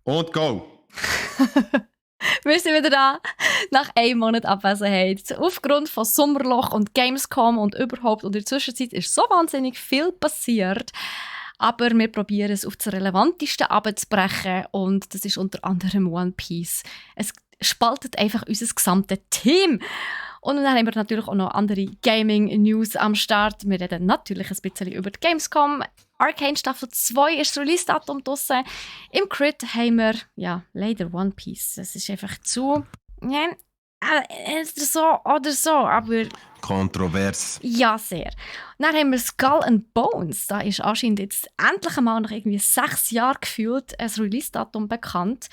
Und go! Wir sind wieder da, nach einem Monat Abwesenheit. Aufgrund von Sommerloch und Gamescom und überhaupt. Und in der Zwischenzeit ist so wahnsinnig viel passiert. Aber wir probieren es auf das Relevanteste abzubrechen. Und das ist unter anderem One Piece. Es spaltet einfach unser gesamtes Team. Und dann haben wir natürlich auch noch andere Gaming-News am Start. Wir reden natürlich ein bisschen über die Gamescom. Arcane Staffel 2 ist das Release-Datum draussen. Im Crit haben wir, ja, leider One Piece. Es ist einfach zu... Ja, so oder so, aber... Kontrovers. Ja, sehr. Dann haben wir Skull and Bones. Da ist anscheinend jetzt endlich einmal nach irgendwie 6 Jahren gefühlt ein Release-Datum bekannt.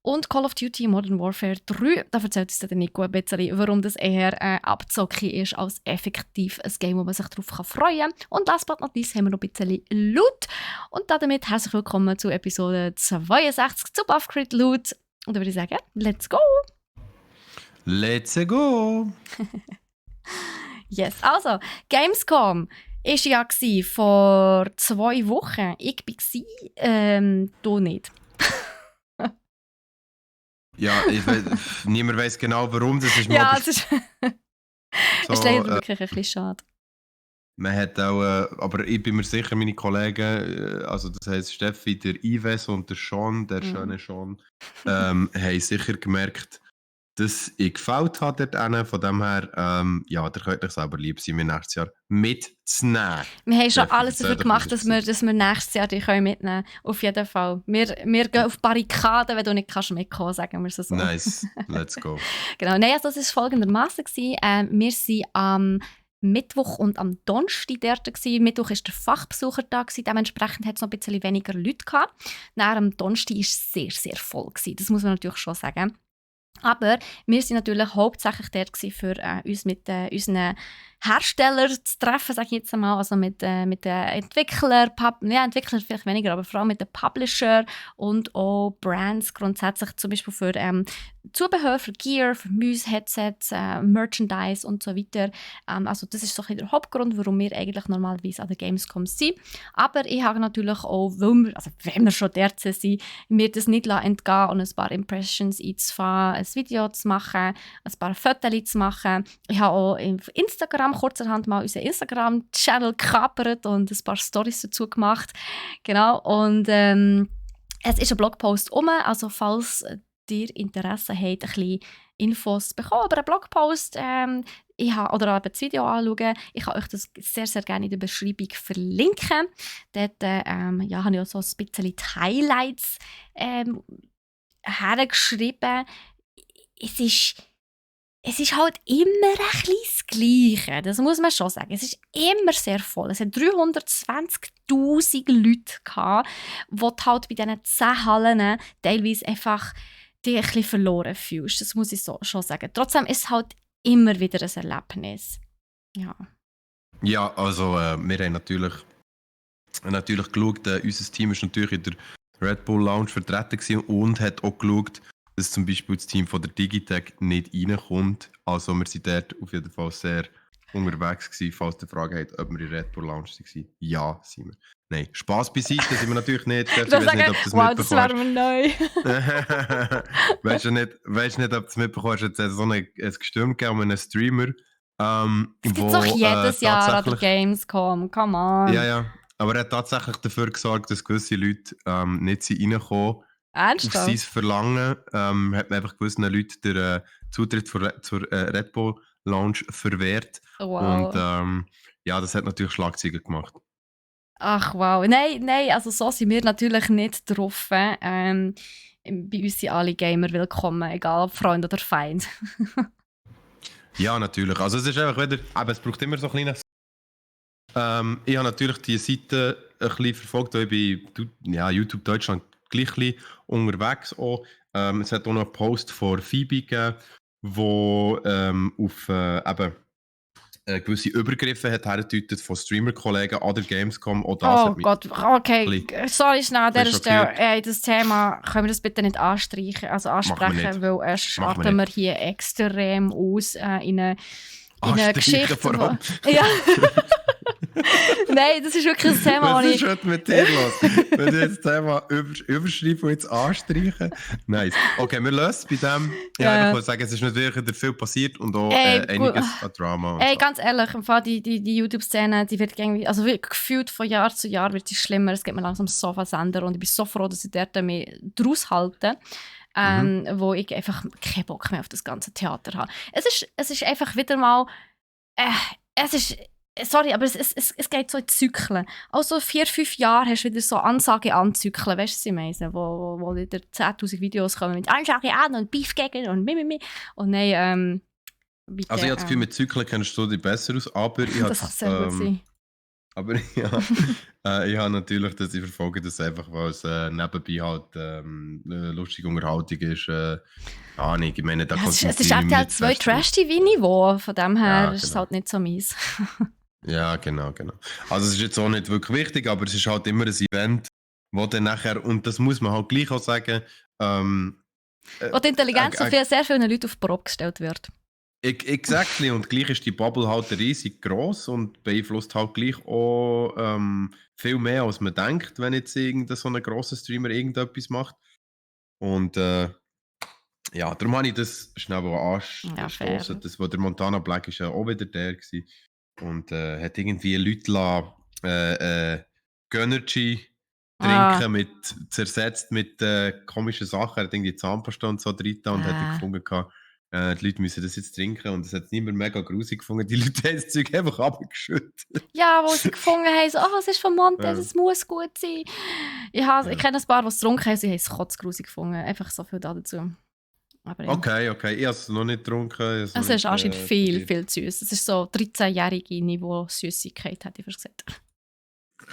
Und Call of Duty Modern Warfare 3, da erzählt uns der Nico ein bisschen, warum das eher Abzocke ist als effektiv ein Game, wo man sich darauf freuen kann. Und last but not least haben wir noch ein bisschen Loot. Und damit herzlich willkommen zu Episode 62 zu Buffcrit Loot. Und da würde ich sagen, let's go! Let's go! Yes, also, Gamescom war ja vor 2 Wochen. Ich war, du nicht. Ja, niemand weiss genau warum. Das ist ja, es ist, so, ist leider wirklich ein bisschen schade. Man hat auch, aber ich bin mir sicher, meine Kollegen, also das heisst Steffi, der Ives und der Sean, der schöne Sean, haben sicher gemerkt, dass ich gefällt habe dort. Von dem her, ja, der könnt euch selber lieb sein, mir nächstes Jahr mitzunehmen. Wir haben schon alles dafür gemacht, dass wir nächstes Jahr dich mitnehmen können. Auf jeden Fall. Wir gehen auf Barrikaden, wenn du nicht mitkommen kannst, sagen wir es so. Nice, let's go. Genau, nein, also das war folgendermaßen. Wir waren am Mittwoch und am Donnerstag dort. Mittwoch war der Fachbesucher da, dementsprechend hat es noch ein bisschen weniger Leute gehabt. Dann am Donnerstag war es sehr, sehr voll. Das muss man natürlich schon sagen. Aber wir waren natürlich hauptsächlich dort für uns mit unseren Herstellern zu treffen, sage ich jetzt einmal. Also mit den Entwicklern, Entwickler vielleicht weniger, aber vor allem mit den Publisher und auch Brands grundsätzlich, zum Beispiel für Zubehör, für Gear, für Mäuse, Headsets, Merchandise und so weiter. Also das ist so ein bisschen der Hauptgrund, warum wir eigentlich normalerweise an der Gamescom sind. Aber ich habe natürlich auch, wenn wir schon dort sind, mir das nicht entgehen und ein paar Impressions einzufahren, ein Video zu machen, ein paar Fotos zu machen. Ich habe auch auf Instagram kurzerhand mal unseren Instagram-Channel gekapert und ein paar Storys dazu gemacht. Genau, und es ist ein Blogpost also falls ihr Interesse habt, ein bisschen Infos zu bekommen über einen Blogpost oder auch das Video anschauen. Ich kann euch das sehr, sehr gerne in der Beschreibung verlinken. Dort habe ich auch so ein bisschen die Highlights hergeschrieben. Es ist halt immer ein bisschen das Gleiche, das muss man schon sagen. Es ist immer sehr voll. Es hat 320'000 Leute gehabt, die halt bei diesen 10 Hallen teilweise einfach dich ein bisschen verloren fühlst. Das muss ich schon sagen. Trotzdem ist es halt immer wieder ein Erlebnis. Ja, ja, also wir haben natürlich geschaut, unser Team ist natürlich in der Red Bull Lounge vertreten gewesen und hat auch geschaut, dass zum Beispiel das Team von der Digitech nicht reinkommt. Also wir sind dort auf jeden Fall sehr unterwegs gewesen, falls ihr Frage habt, ob wir in der Red Bull Lounge waren. Ja, sind wir. Nein, Spaß beiseite sind wir natürlich nicht. Ich weiß nicht, ob das wow, das wäre mir neu. Weißt du nicht, ob du es mitbekommst, jetzt so ein Gestürm gegeben um einen Streamer. Es gibt doch jedes Jahr an der Gamescom, come on. Ja, aber er hat tatsächlich dafür gesorgt, dass gewisse Leute nicht reinkommen. Ernsthaft? Auf sein Verlangen hat man einfach gewissen Leuten den Zutritt zur Red Bull Lounge verwehrt. Wow. Und ja, das hat natürlich Schlagzeilen gemacht. Ach wow, nein, also so sind wir natürlich nicht drauf. Bei uns sind alle Gamer willkommen, egal ob Freund oder Feind. Ja, natürlich. Also es ist einfach wieder, aber es braucht immer so ein kleines... ich habe natürlich die Seite ein bisschen verfolgt, weil ich bei YouTube Deutschland gleich ein bisschen unterwegs auch. Es hat auch noch einen Post von Phoebe gegeben, wo auf eben gewisse Übergriffe hat hergedeutet von Streamer-Kollegen an der Gamescom. Auch das oh Gott, okay, sorry, schnell an dieser Stelle. Das Thema können wir das bitte nicht ansprechen, weil erst starten wir hier extrem aus in eine Geschichte. Vor allem. Ja. Nein, das ist wirklich ein Thema, Was das ist ich... heute mit dir los? Wenn du jetzt das Thema überschreiben und jetzt anstreichen. Nice. Okay, wir lösen es bei dem. Ja, Ja. einfach mal sagen, es ist natürlich viel passiert und auch Ey, gut. einiges an Drama. Und Ey, so. ganz ehrlich, im Fall die YouTube-Szene, die wird irgendwie, also wirklich gefühlt von Jahr zu Jahr wird sie schlimmer. Es gibt mir langsam so viele Sender und ich bin so froh, dass ich dort mich draus halte, wo ich einfach keinen Bock mehr auf das ganze Theater habe. Es ist einfach wieder mal, es ist, sorry, aber es geht so in Zyklen. Also 4-5 Jahre hast du wieder so Ansage anzyklen, weißt du, was ich meine? Wo wieder 10'000 Videos kommen mit Ansage an und Beef gegen und mimimi. Und nein, bitte, Also ich habe das Gefühl, mit Zyklen kennst du dich besser aus, aber ich habe das kann sehr gut sein. aber ja, ich habe natürlich, dass ich verfolge das einfach, weil es nebenbei halt eine lustige Unterhaltung ist. Ahnung, ich meine, da Ja, es ist konzentriere ich mich RTL jetzt 2 fest drauf. Trash-TV-Niveau, von dem her Ja, ist es genau. halt nicht so mies. Ja, genau. Also es ist jetzt auch nicht wirklich wichtig, aber es ist halt immer ein Event, wo dann nachher, und das muss man halt gleich auch sagen, Wo die Intelligenz von sehr vielen Leuten auf die Probe gestellt wird. exactly, und gleich ist die Bubble halt riesig gross und beeinflusst halt gleich auch viel mehr, als man denkt, wenn jetzt so ein grosser Streamer irgendetwas macht. Und ja, darum habe ich das schnell Ja, fair. anstoßen. Das, wo der Montana Black ist ja auch wieder der gewesen. Und hat irgendwie Leute lassen, Gönnergy trinken, zersetzt mit komischen Sachen. Er hat irgendwie Zahnpasta und so drin und hat gefunden, die Leute müssen das jetzt trinken. Und das hat niemand mega grusig gefunden. Die Leute haben das Zeug einfach abgeschüttet. Ja, wo sie gefunden haben, so, es ist von Montes, es muss gut sein. Ich kenne ein paar, die es getrunken haben, sie haben es kotzgrusig gefunden. Einfach so viel dazu. Aber ja. Okay. Ich habe es noch nicht getrunken. Es ist anscheinend viel süß. Es ist so 13-jährige Niveau Süßigkeit, hätte ich fast gesagt.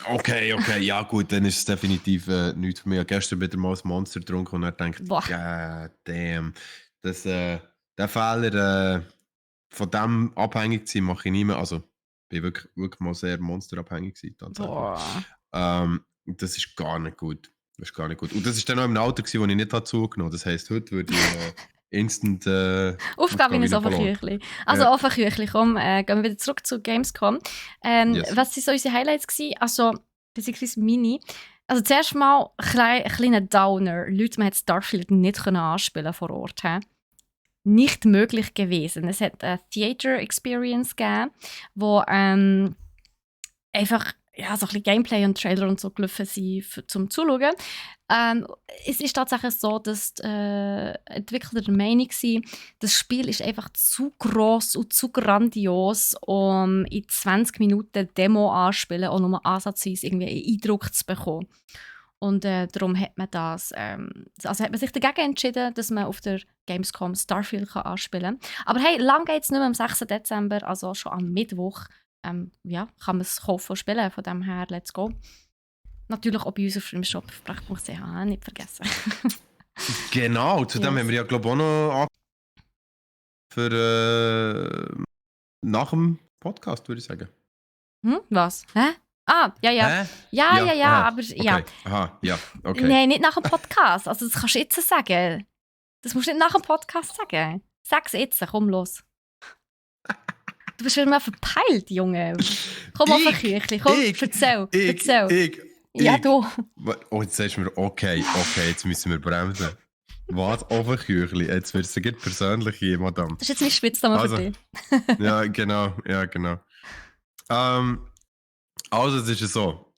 Okay, ja gut, dann ist es definitiv nichts für mich. Ich habe gestern wieder mal ein Monster getrunken und er denkt, God damn, der Fehler von dem abhängig zu sein, mache ich nicht mehr. Also, ich bin wirklich mal sehr monsterabhängig gewesen, tatsächlich. Das ist gar nicht gut. Und das war dann auch im Alter, wo ich nicht zugenommen habe. Das heisst, heute würde ich instant Aufgabe ist Ofenküchli. Also ja. Ofenküchli, komm, gehen wir wieder zurück zu Gamescom. Yes. Was waren so unsere Highlights gewesen? Also, beziehungsweise Mini. Also zuerst mal ein kleiner Downer. Leute, man hat Starfield nicht anspielen vor Ort. Nicht möglich gewesen. Es hat eine Theater Experience gegeben, wo einfach so ein bisschen Gameplay und Trailer und so gelaufen sind zum Zuschauen. Es ist tatsächlich so, dass die Entwickler der Meinung waren, das Spiel ist einfach zu gross und zu grandios, um in 20 Minuten Demo anspielen und nur ansatzweise irgendwie einen Eindruck zu bekommen. Und darum hat man hat man sich dagegen entschieden, dass man auf der Gamescom Starfield anspielen kann. Aber hey, lang geht es nicht mehr am 6. Dezember, also schon am Mittwoch. Kann man es kaufen und spielen. Von dem her, let's go. Natürlich auch bei uns auf dem Shop sprach.ch, nicht vergessen. Genau, zu dem haben wir ja, glaube ich, auch noch für nach dem Podcast, würde ich sagen. Was? Hä? Ah, ja. Hä? Ja, aber okay. ja. Aha, ja, okay. Nein, nicht nach dem Podcast. Also das kannst du jetzt sagen. Das musst du nicht nach dem Podcast sagen. Sag es jetzt, komm los. Du bist wieder mal verpeilt, Junge. Komm auf ein Küchli, komm, erzähl. Ja, du. Oh, jetzt sagst du mir, okay, jetzt müssen wir bremsen. Was auf ein Küchli? Jetzt wird es persönlich hier, Madame. Das ist jetzt mein Spitzname für dich. Ja, genau. Also, es ist so.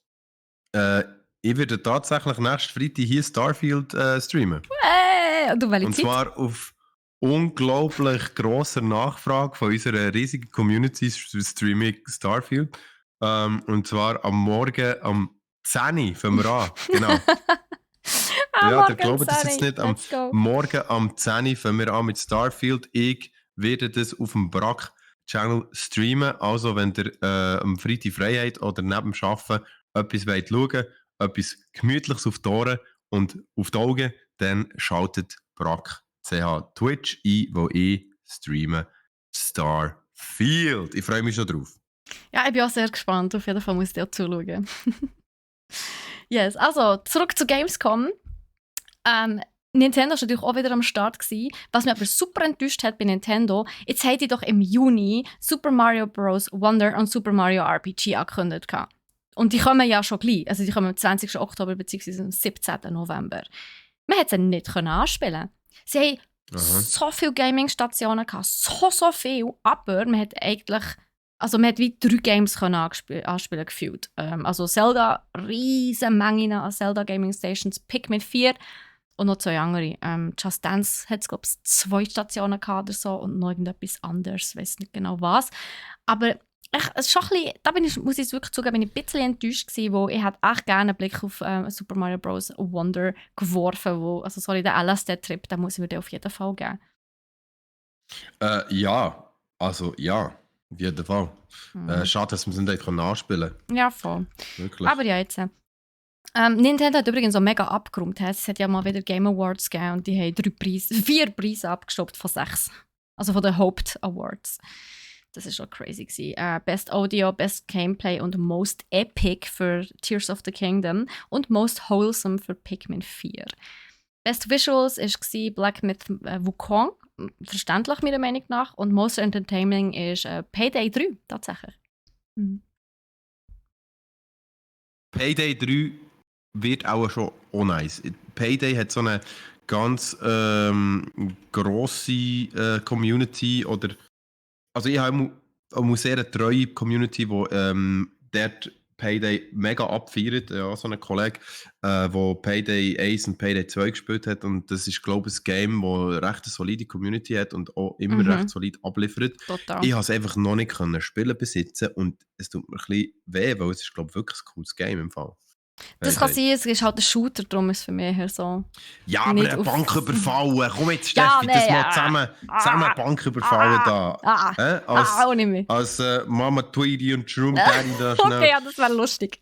Ich werde tatsächlich nächsten Freitag hier Starfield streamen. Und zwar auf unglaublich grosser Nachfrage von unserer riesigen Community Streaming Starfield. Und zwar am Morgen am 10 Uhr fangen wir an. Genau. Ja, der glaubt das jetzt nicht. Am Morgen am 10 Uhr fangen wir an mit Starfield. Ich werde das auf dem Brack-Channel streamen. Also, wenn ihr am Freitag frei habt oder neben dem Arbeiten etwas schauen wollt, etwas Gemütliches auf die Ohren und auf die Augen, dann schaltet Brack Twitch ein, wo ich streame Starfield. Ich freue mich schon drauf. Ja, ich bin auch sehr gespannt. Auf jeden Fall muss ich dir auch zuschauen. Yes, also zurück zu Gamescom. Nintendo war natürlich auch wieder am Start gewesen. Was mich aber super enttäuscht hat bei Nintendo, jetzt haben die doch im Juni Super Mario Bros. Wonder und Super Mario RPG angekündigt gehabt. Und die kommen ja schon gleich. Also die kommen am 20. Oktober bzw. am 17. November. Man konnte sie nicht anspielen. Sie haben so viele Gaming-Stationen gehabt, so viel, aber man hat eigentlich, also man hat wie 3 Games können anspielen gefühlt. Also Zelda, riesen Menge an Zelda Gaming Stations, Pikmin 4 und noch 2 andere. Just Dance hat es, glaube ich, 2 Stationen gehabt oder so und noch irgendetwas anderes, ich weiß nicht genau was. Aber es ist schon ein bisschen, da muss ich wirklich zugeben, bin ich ein bisschen enttäuscht gewesen, wo ich hätte echt gerne einen Blick auf Super Mario Bros. Wonder geworfen, den LSD-Trip, den muss ich mir dann auf jeden Fall geben. Ja, also ja, auf jeden Fall. Schade, dass wir es nicht nachspielen können. Ja, voll. Wirklich. Aber ja, jetzt. Nintendo hat übrigens auch mega abgeräumt. Es hat ja mal wieder Game Awards gegeben und die haben 4 Preise abgestoppt von 6. Also von den Haupt-Awards. Das war schon crazy gewesen. Best Audio, Best Gameplay und Most Epic für Tears of the Kingdom und Most Wholesome für Pikmin 4. Best Visuals war Black Myth Wukong, verständlich meiner Meinung nach, und Most Entertaining ist Payday 3, tatsächlich. Payday 3 wird auch schon nice. Payday hat so eine ganz grosse Community oder also ich habe eine sehr treue Community, die dort Payday mega abfeiert. Ja, so ein Kollege, der Payday 1 und Payday 2 gespielt hat. Und das ist, glaube ich, ein Game, das eine recht solide Community hat und auch immer recht solid abliefert. Total. Ich habe es einfach noch nicht spielen besitzen und es tut mir ein bisschen weh, weil es ist, glaube ich, wirklich ein cooles Game im Fall. Das kann sein, es ist halt ein Shooter, darum ist es für mich her so. Ja, aber eine Bank überfallen. Komm jetzt, Steffi, das mal zusammen Bank überfallen da. Auch nicht mehr. Als Mama Tweety und Shroom Daddy da schnell. Okay, ja, das wäre lustig.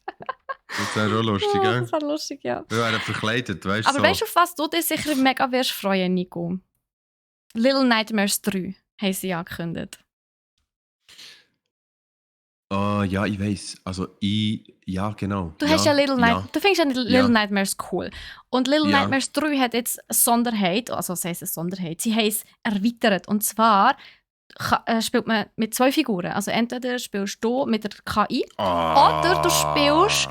Das wäre schon lustig, gell? Das wäre lustig, ja. Wir wären verkleidet, weißt du? Aber weißt du, auf was du dich sicher mega wirst freuen, Nico? Little Nightmares 3 haben sie angekündigt. Ja, ich weiss. Also, ja, genau. Du findest ja Little Nightmares cool. Und Little Nightmares 3 hat jetzt eine Sonderheit, also das heisst eine Sonderheit, sie haben es erweitert. Und zwar spielt man mit 2 Figuren. Also entweder spielst du mit der KI oder du spielst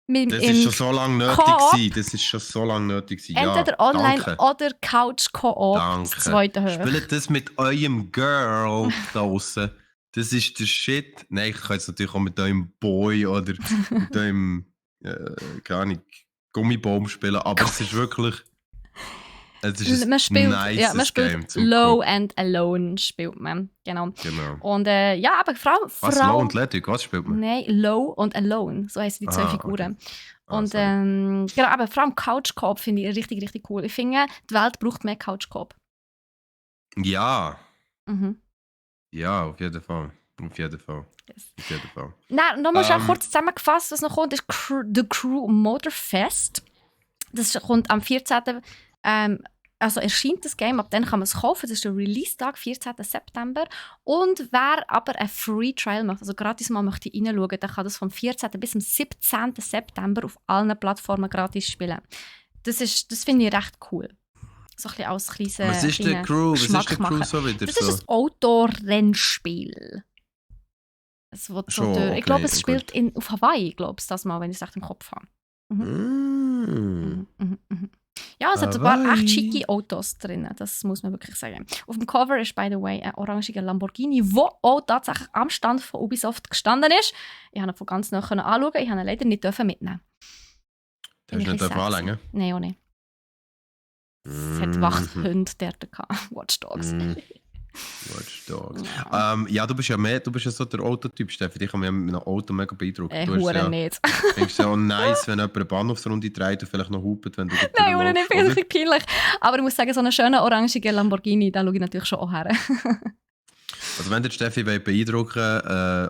mit Das ist schon so lange nötig. Das ist schon so lange nötig. Entweder ja, online danke. oder Couch-Koop, das zweite Höhe. Spielt das mit eurem Girl da draussen. Das ist der Shit. Nein, ich kann jetzt natürlich auch mit eurem Boy oder mit eurem, keine Ahnung, Gummibaum spielen, aber es ist wirklich... Es ist man spielt, man spielt Low and Alone, spielt man. Genau. Und ja, aber Was, Low und Ledig? Was spielt man? Nein, Low und Alone, so heißen die 2 Figuren. Okay. Und genau, aber vor allem Couch-Coop finde ich richtig, richtig cool. Ich finde, die Welt braucht mehr Couch-Coop. Ja. Ja, auf jeden Fall. Auf jeden Fall. Yes. Auf jeden Fall. Nein, nochmal schon kurz zusammengefasst, was noch kommt, ist The Crew Motorfest. Das kommt am 14. Also erscheint das Game, ab dann kann man es kaufen. Das ist der Release-Tag, 14. September. Und wer aber ein Free Trial macht, also gratis mal möchte reinschauen, dann kann das vom 14. bis zum 17. September auf allen Plattformen gratis spielen. Das finde ich recht cool. So ein bisschen als kleines Was ist der Crew? Was ist der Crew so wieder? Das ist ein Autorennspiel. Ich glaube, es spielt auf Hawaii, das mal, wenn ich es echt im Kopf habe. Ja, es hat ein paar echt schicke Autos drin, das muss man wirklich sagen. Auf dem Cover ist, by the way, ein orangiger Lamborghini, der auch tatsächlich am Stand von Ubisoft gestanden ist. Ich konnte ihn von ganz nah anschauen, ich durfte ihn leider nicht mitnehmen. Du hast nicht anlegen? Nein, auch nicht. Es hat Wachhunde dort gehabt. Watch Dogs. Watch Dogs. Ja, du bist ja so der Autotyp, Steffi. Ich habe mich mit einem Auto mega beeindruckt. Nicht. Ich finde es ja nice, wenn jemand eine Bahnhofsrunde dreht und vielleicht noch hupet, wenn du da Nein, Huren nicht, finde ich peinlich. Aber ich muss sagen, so einen schönen orangigen Lamborghini, da schaue ich natürlich schon auch her. Also wenn der Steffi beeindrucken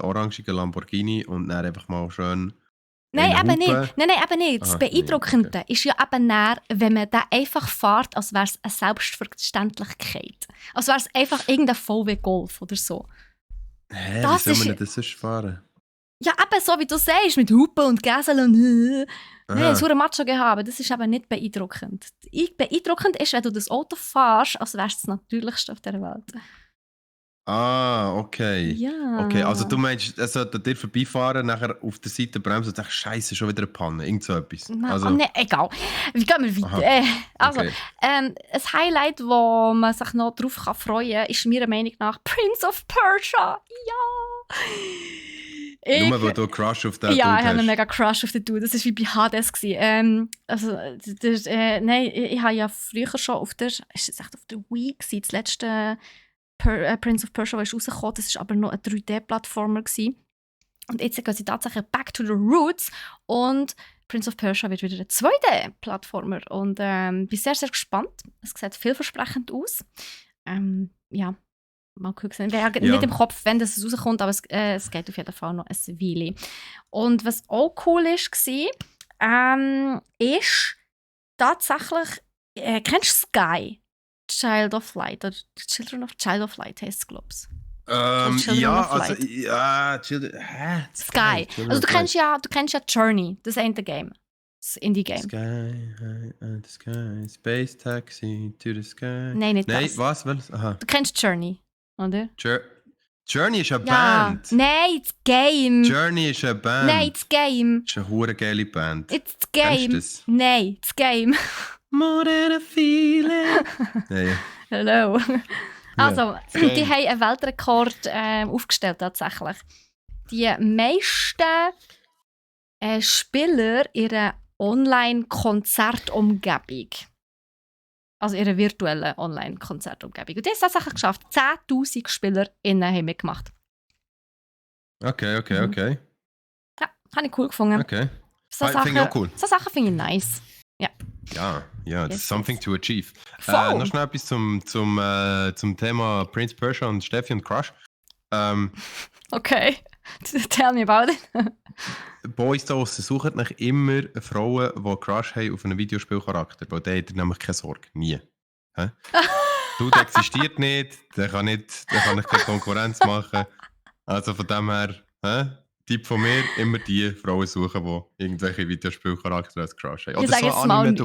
orangigen Lamborghini und dann einfach mal schön... Nein, eben nicht. Das Beeindruckende ist ja eben näher, wenn man den einfach fährt, als wäre es eine Selbstverständlichkeit. Als wäre es einfach irgendein VW Golf oder so. Hä, wie soll man das sonst fahren? Ja, eben so wie du sagst, mit Hupen und Gäsel und Aha. so ein Macho gehabt, das ist eben nicht beeindruckend. Beeindruckend ist, wenn du das Auto fährst, als wärst du das Natürlichste auf der Welt. Ah, okay. Okay, also du Ja. meinst, er sollte dir vorbeifahren, nachher auf der Seite bremsen und sagen, Scheiße, schon wieder eine Panne, irgend so etwas. Na, Also, ne, egal. Wie gehen wir weiter? aha, Also, okay. ein Highlight, wo man sich noch drauf freuen kann, ist meiner Meinung nach Prince of Persia. Ja! Nur weil du einen Crush auf den Ja, Dude ich habe einen hast. mega Crush auf den Dude. Das war wie bei Hades. Also, nein, ich habe ja früher schon auf der, ist das echt auf der Wii gewesen, das letzte Prince of Persia, das ist rausgekommen. Das war aber noch ein 3D-Plattformer gewesen. Und jetzt gehen sie tatsächlich back to the roots und Prince of Persia wird wieder ein 2D-Plattformer. Und bin sehr, sehr gespannt. Es sieht vielversprechend aus. Ja, mal gucken. Ich habe Ja. nicht im Kopf, wenn das rauskommt, aber es geht auf jeden Fall noch ein Weile. Und was auch cool war, ist tatsächlich, kennst du Sky? Child of Light, oder Children of Child of Light heisst es, glaube ich. Children Ja, of also, Light. ja, Hä? Sky. Children Also of du kennst ja Journey, das Game. Das Indie-Game. Sky, high the sky, space taxi to the sky. Nein, nicht Nein, das. was? Aha. Du kennst Journey, oder? Journey ist eine Ja. Band. Nein, das Game. Journey ist eine Band. Nein, das Game. Das ist eine hure geile Band. It's das Kennst Game. du das? Nein, das Game. More than a feeling. ja. Hallo. Also, das Game. die haben einen Weltrekord aufgestellt tatsächlich. Die meisten Spieler ihrer Online-Konzertumgebung. Also ihre virtuelle Online-Konzertumgebung. Und die haben es tatsächlich geschafft. 10'000 SpielerInnen haben mitgemacht. Okay. Ja, habe ich cool gefunden. Okay. So Finde ich auch cool. So Sachen finde ich nice. Ja, das Yes, ist something to achieve. Voll. Noch schnell etwas zum Thema Prince Persia und Steffi und Crush. Okay. Tell me about it. Boys da draussen, sucht nach immer Frauen, die Crush haben auf einen Videospielcharakter, weil der hat nämlich keine Sorge. Nie. Hä? Der existiert nicht, der kann ich keine Konkurrenz machen. Also von dem her, Tipp von mir, immer die Frauen suchen, die irgendwelche Videospielcharakter als Crush haben. Oder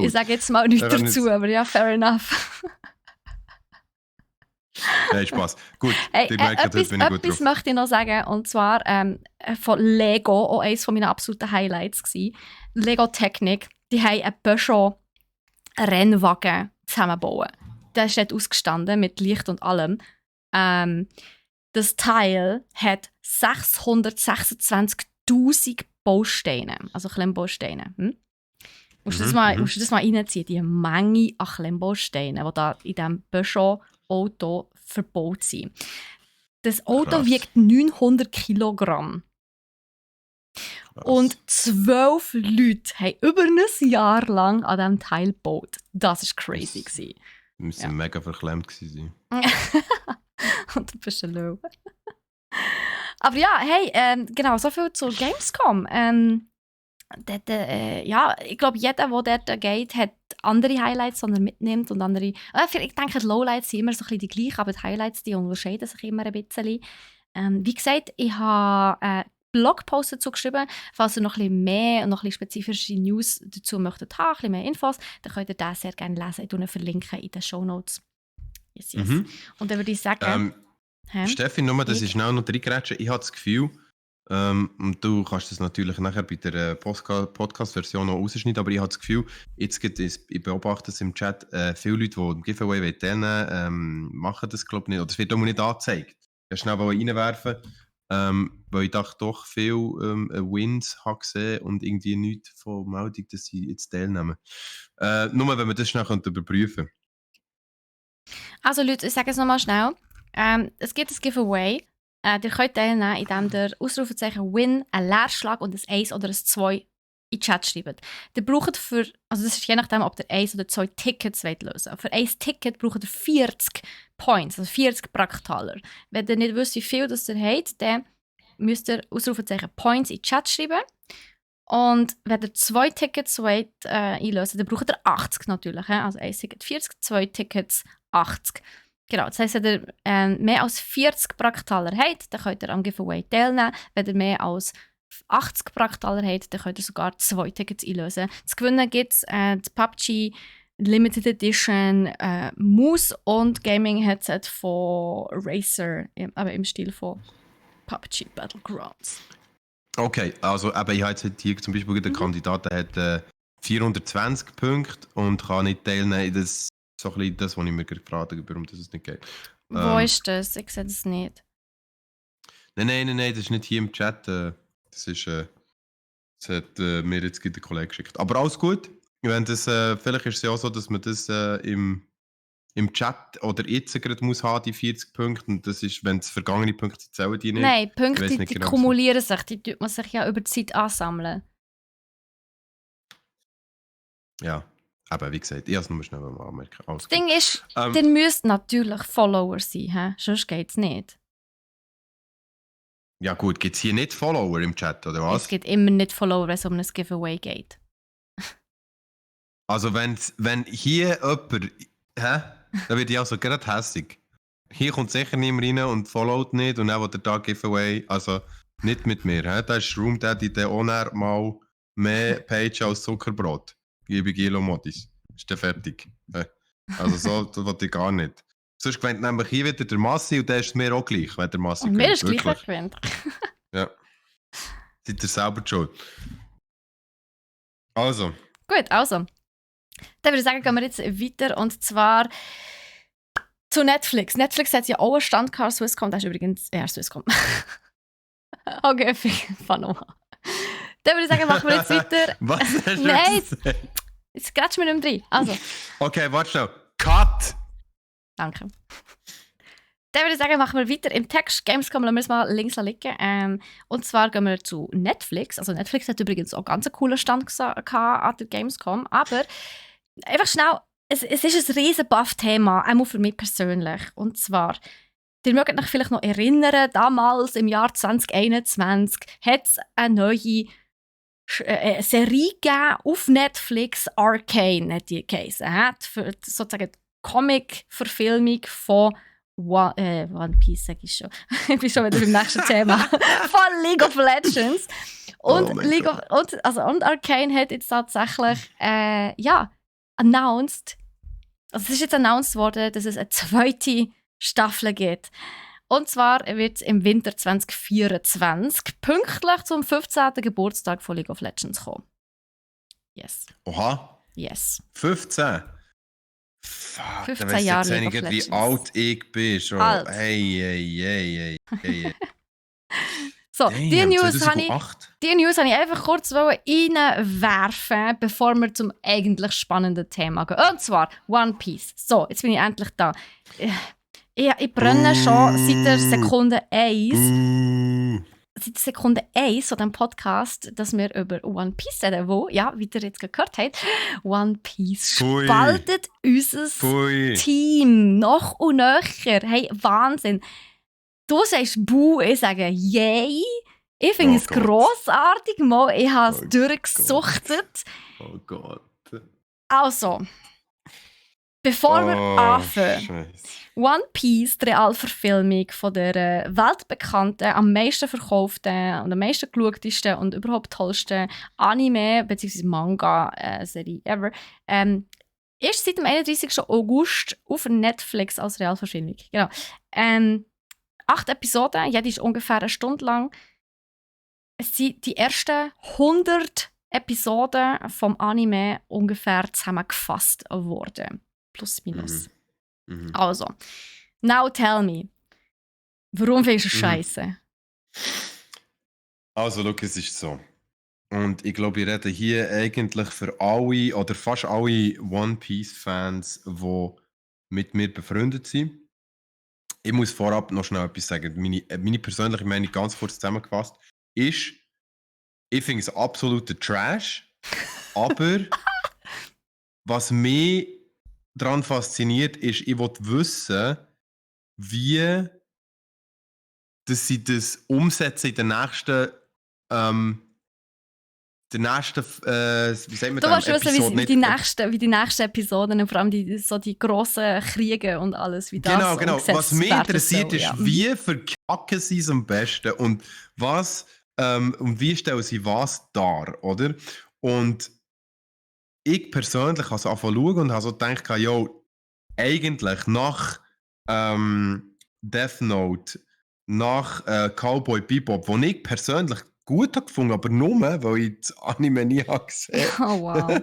Ich sage jetzt mal nichts dazu, aber ja, fair enough. Nein, Spaß. Gut, Hey, ich merke, heute bin ich gut etwas drauf. möchte ich noch sagen, und zwar von Lego, auch eines meiner absoluten Highlights gewesen. Lego Technik, die haben einen Peugeot Rennwagen zusammenbauen. Der ist dort ausgestanden mit Licht und allem. Das Teil hat 626'000 Bausteine, also Klemmbausteine. Musst du das mal reinziehen, die Menge an Klemmbausteinen, die da in diesem Peugeot-Auto verbaut sind. Das Auto Krass. wiegt 900 Kilogramm. Krass. Und 12 Leute haben über ein Jahr lang an diesem Teil gebaut. Das war crazy. gewesen. Wir müssen Ja. mega verklemmt gewesen sein. Und du bist ein Low. Aber ja, hey, genau, so viel zur Gamescom. Ich glaube, jeder, der dort geht, hat andere Highlights, die er mitnimmt und andere... ich denke, die Lowlights sind immer so ein bisschen die gleichen, aber die Highlights, die unterscheiden sich immer ein bisschen. Wie gesagt, ich habe einen Blogpost dazu geschrieben. Falls ihr noch ein bisschen mehr und noch ein bisschen spezifische News dazu möchtet haben, ein bisschen mehr Infos, dann könnt ihr das sehr gerne lesen. Ich verlinke in den Shownotes. Yes. Und dann würde ich sagen... Steffi, nur, das ist schnell noch reingrätschen. Ich habe das Gefühl, und du kannst das natürlich nachher bei der Podcast-Version noch rausschneiden, aber ich habe das Gefühl, jetzt gibt es, ich beobachte es im Chat, viele Leute, die im Giveaway teilnehmen machen das, glaube ich, nicht. Oder es wird auch nicht angezeigt. Ich schnell reinwerfen, weil ich dachte doch viele Wins habe gesehen und irgendwie nichts von Meldung, dass sie jetzt teilnehmen. Nur, wenn wir das schnell überprüfen können. Also Leute, ich sage es nochmal schnell. Es gibt ein Giveaway. Ihr könnt teilnehmen, indem ihr Ausrufezeichen Win, einen Leerschlag und ein 1 oder ein 2 in den Chat schreibt. Ihr braucht also das ist je nachdem, ob ihr 1 oder 2 Tickets lösen wollt. Für ein Ticket braucht ihr 40 Points, also 40 Braktaler. Wenn ihr nicht wisst, wie viel das ihr habt, dann müsst ihr Ausrufezeichen Points in den Chat schreiben. Und wenn ihr 2 Tickets einlösen, dann braucht ihr 80 natürlich. Also ein Ticket 40, 2 Tickets 80. Genau, das heisst, wenn ihr mehr als 40 Braktaler habt, dann könnt ihr am Giveaway teilnehmen. Wenn ihr mehr als 80 Praktaler habt, dann könnt ihr sogar 2 Tickets einlösen. Zu gewinnen gibt es die PUBG Limited Edition Maus und Gaming-Headset von Razer, aber im Stil von PUBG Battlegrounds. Okay, also eben, ich habe jetzt hier zum Beispiel der Kandidat, der hat 420 Punkte und kann nicht teilnehmen. Das ist so ein bisschen das, was ich mir gerade gefragt habe, warum das nicht geht. Wo ist das? Ich sehe das nicht. Nein, das ist nicht hier im Chat. Das hat mir jetzt gerade der Kollege geschickt. Aber alles gut. Wenn das, vielleicht ist es ja auch so, dass man das im Chat oder jetzt gerade muss haben, die 40 Punkte. Und das ist, wenn es vergangene Punkte sind, zählen die nicht. Nein, Punkte, nicht die genau, kumulieren sich. Die tut man sich ja über die Zeit ansammeln. Ja, aber wie gesagt, ich habe es nur schnell mal anmerken. Das Ding ist, ihr müsst natürlich Follower sein, he? Sonst geht es nicht. Ja gut, gibt es hier nicht Follower im Chat, oder was? Es gibt immer nicht Follower, wenn es um ein Giveaway geht. Also wenn hier jemand... Hä? Dann wird ich also gerade hässig. Hier kommt sicher niemand rein und followt nicht und dann will der da Giveaway. Also nicht mit mir. He? Da ist Room Daddy der Oner mal mehr Page als Zuckerbrot. Liebe Gilo Modis. Ist der fertig. Also so, das will ich gar nicht. Sonst gewinnt nämlich hier wieder der Massi und der ist mir auch gleich, wenn der Massi Und mir ist gewinnt. gleich gewinnt. Ja. Seid ihr selber schuld. Also. Gut, also. Dann würde ich sagen, gehen wir jetzt weiter und zwar zu Netflix. Netflix hat ja auch einen Stand gehabt, Swisscom. Das ist übrigens Swisscom. Okay, fang nochmal. Dann würde ich sagen, machen wir jetzt weiter. Was hast du Nein, gesagt? jetzt grätschen wir nicht mehr rein. Also. Okay, warte schnell. Cut! Danke. Dann würde ich sagen, machen wir weiter im Text. Gamescom lassen wir es mal links liegen. Und zwar gehen wir zu Netflix. Also Netflix hat übrigens auch ganz einen coolen Stand gehabt an der Gamescom. Aber einfach schnell, es ist ein riesen Buff-Thema, auch für mich persönlich. Und zwar, ihr mögt euch vielleicht noch erinnern, damals im Jahr 2021 hat es eine neue Serie gegeben auf Netflix, Arcane hat die geheißen. Für sozusagen die Comic-Verfilmung von One Piece, sag ich schon. Ich bin schon wieder beim nächsten Thema. Von League of Legends. Und, und Arcane hat jetzt tatsächlich announced, also es ist jetzt announced worden, dass es eine zweite Staffel gibt. Und zwar wird es im Winter 2024 pünktlich zum 15. Geburtstag von League of Legends kommen. Yes. Oha. Yes. 15? Fuck, 15 Jahre League of Legends. Wie Legends. alt ich bin schon. Alt. Hey. So, Damn, die News 2008? wollte ich einfach kurz reinwerfen, bevor wir zum eigentlich spannenden Thema gehen. Und zwar One Piece. So, jetzt bin ich endlich da. Ich brenne schon seit der Sekunde 1. Seit der Sekunde 1 von diesem Podcast, dass wir über One Piece reden, wo, ja, wie ihr jetzt gehört habt, One Piece spaltet unser Team noch und nöcher. Hey, Wahnsinn. Du sagst «Buh», ich sage «Yay». Ich finde es grossartig, ich habe es durchgesuchtet. Oh Gott. Also, bevor wir anfangen, One Piece, die Realverfilmung von der weltbekannten, am meisten verkauften und am meisten geschautsten und überhaupt tollsten Anime- bzw. Manga-Serie ever, ist seit dem 31. August auf Netflix als Realverfilmung. Genau. 8 Episoden, jede ist ungefähr eine Stunde lang. Es sind die ersten 100 Episoden vom Anime ungefähr zusammengefasst worden. Plus, minus. Also, now tell me, warum findest du Scheiße? Also, schau, es ist so. Und ich glaube, ich rede hier eigentlich für alle oder fast alle One Piece-Fans, die mit mir befreundet sind. Ich muss vorab noch schnell etwas sagen. Meine persönliche Meinung, ganz kurz zusammengefasst, ist, ich finde es absoluter Trash, aber was mich daran fasziniert, ist, ich will wissen, wie dass sie das umsetzen in den nächsten wie sagt man Du willst wissen, Episode, wie die nächsten Episoden und vor allem die grossen Kriege und alles, wie das Genau. umgesetzt Was mich werden interessiert soll, ist, ja. wie verkacken sie es am besten und was Und wie stellen sie was dar, oder? Und ich persönlich habe so angefangen zu schauen und habe so gedacht, yo, eigentlich nach Death Note, nach Cowboy Bebop, wo ich persönlich gut habe gefunden, aber nur, weil ich das Anime nie habe gesehen Oh, wow.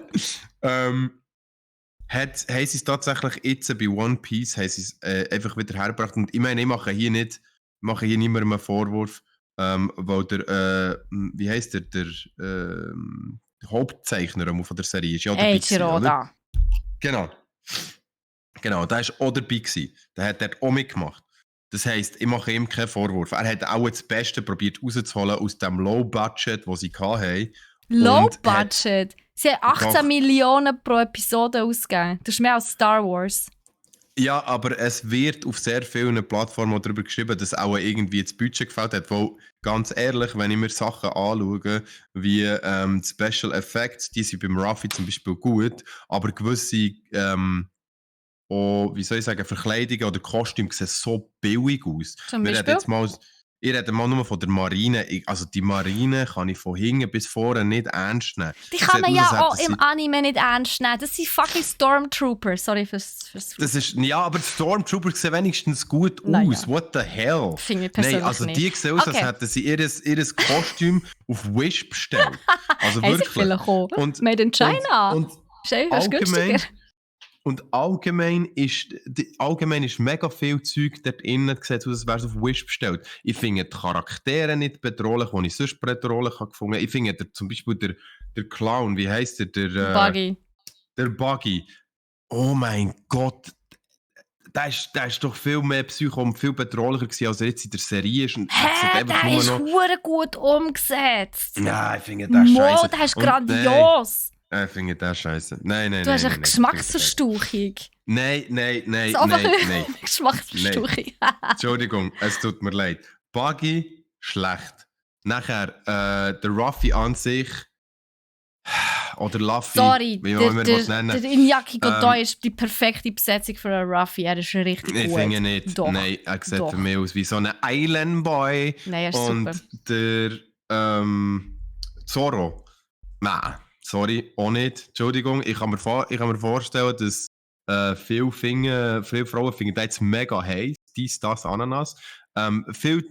haben sie es tatsächlich jetzt bei One Piece haben sie es, einfach wieder hergebracht. Und ich meine, ich mache hier niemandem einen Vorwurf, weil wie heisst der Hauptzeichner von der Serie ist ja dabei gewesen, Eiichiro oder? Oda. Genau, der war auch dabei gewesen. Der hat dort auch mitgemacht. Das heisst, ich mache ihm keinen Vorwurf. Er hat auch das Beste probiert rauszuholen aus dem Low-Budget, das sie hatten. Low Und hat- Budget? Sie haben 18 Doch. Millionen pro Episode ausgegeben. Das ist mehr als Star Wars. Ja, aber es wird auf sehr vielen Plattformen darüber geschrieben, dass auch irgendwie das Budget gefällt hat. Weil, ganz ehrlich, wenn ich mir Sachen anschaue, wie Special Effects, die sind beim Ruffy zum Beispiel gut, aber gewisse wie soll ich sagen, Verkleidungen oder Kostüme sehen so billig aus. Zum Wir reden Beispiel? jetzt mal, ich rede mal nur von der Marine. Also die Marine kann ich von hinten bis vorne nicht ernst nehmen. Die Sie kann man sieht ja aus, als auch hätten im Anime nicht ernst nehmen. Das sind fucking Stormtrooper. Sorry fürs das ist, ja, aber die Stormtrooper sehen wenigstens gut Naja. aus. What the hell? Finde ich persönlich Nein, also nicht. die sehen aus, als Okay. hätten sie ihr Kostüm auf Wish bestellt. Also Haben sie wirklich. vielleicht auch. Und, Made in China. Und, Stell dir, das ist allgemein, günstiger. und allgemein ist mega viel Zeug dort innen, sieht aus, als wäre es auf Wish bestellt. Ich finde die Charaktere nicht bedrohlich, die ich sonst bedrohlich habe gefunden. Ich finde zum Beispiel der Clown, wie heisst der? Buggy. Der Buggy. Oh mein Gott. Der ist doch viel mehr Psycho und viel bedrohlicher gewesen, als er jetzt in der Serie ist. Und er sieht Hä, einfach der nur ist noch- hure gut umgesetzt. Ja, ich finde das Mo, scheiße. der ist grandios. Nein, ich finde das scheiße. Nein. Du hast eine nein, Geschmacksverstauchung. Nein. So einfach Nein. Geschmacksverstauchung. Entschuldigung, es tut mir leid. Buggy, schlecht. Nachher, der Ruffy an sich, oder Luffy, Sorry, wie man immer was nennen. der Iñaki Godoy ist die perfekte Besetzung für einen Ruffy. Er ist richtig Ich gut. finde nicht. Doch. Nein, er sieht Doch. für mich aus wie so ein Island Boy. Nein, er ist Und super. der Zoro. Nein, sorry, auch nicht. Entschuldigung, ich kann mir vorstellen, dass viele Frauen finden das jetzt mega heiß. Dies, das, Ananas. Viele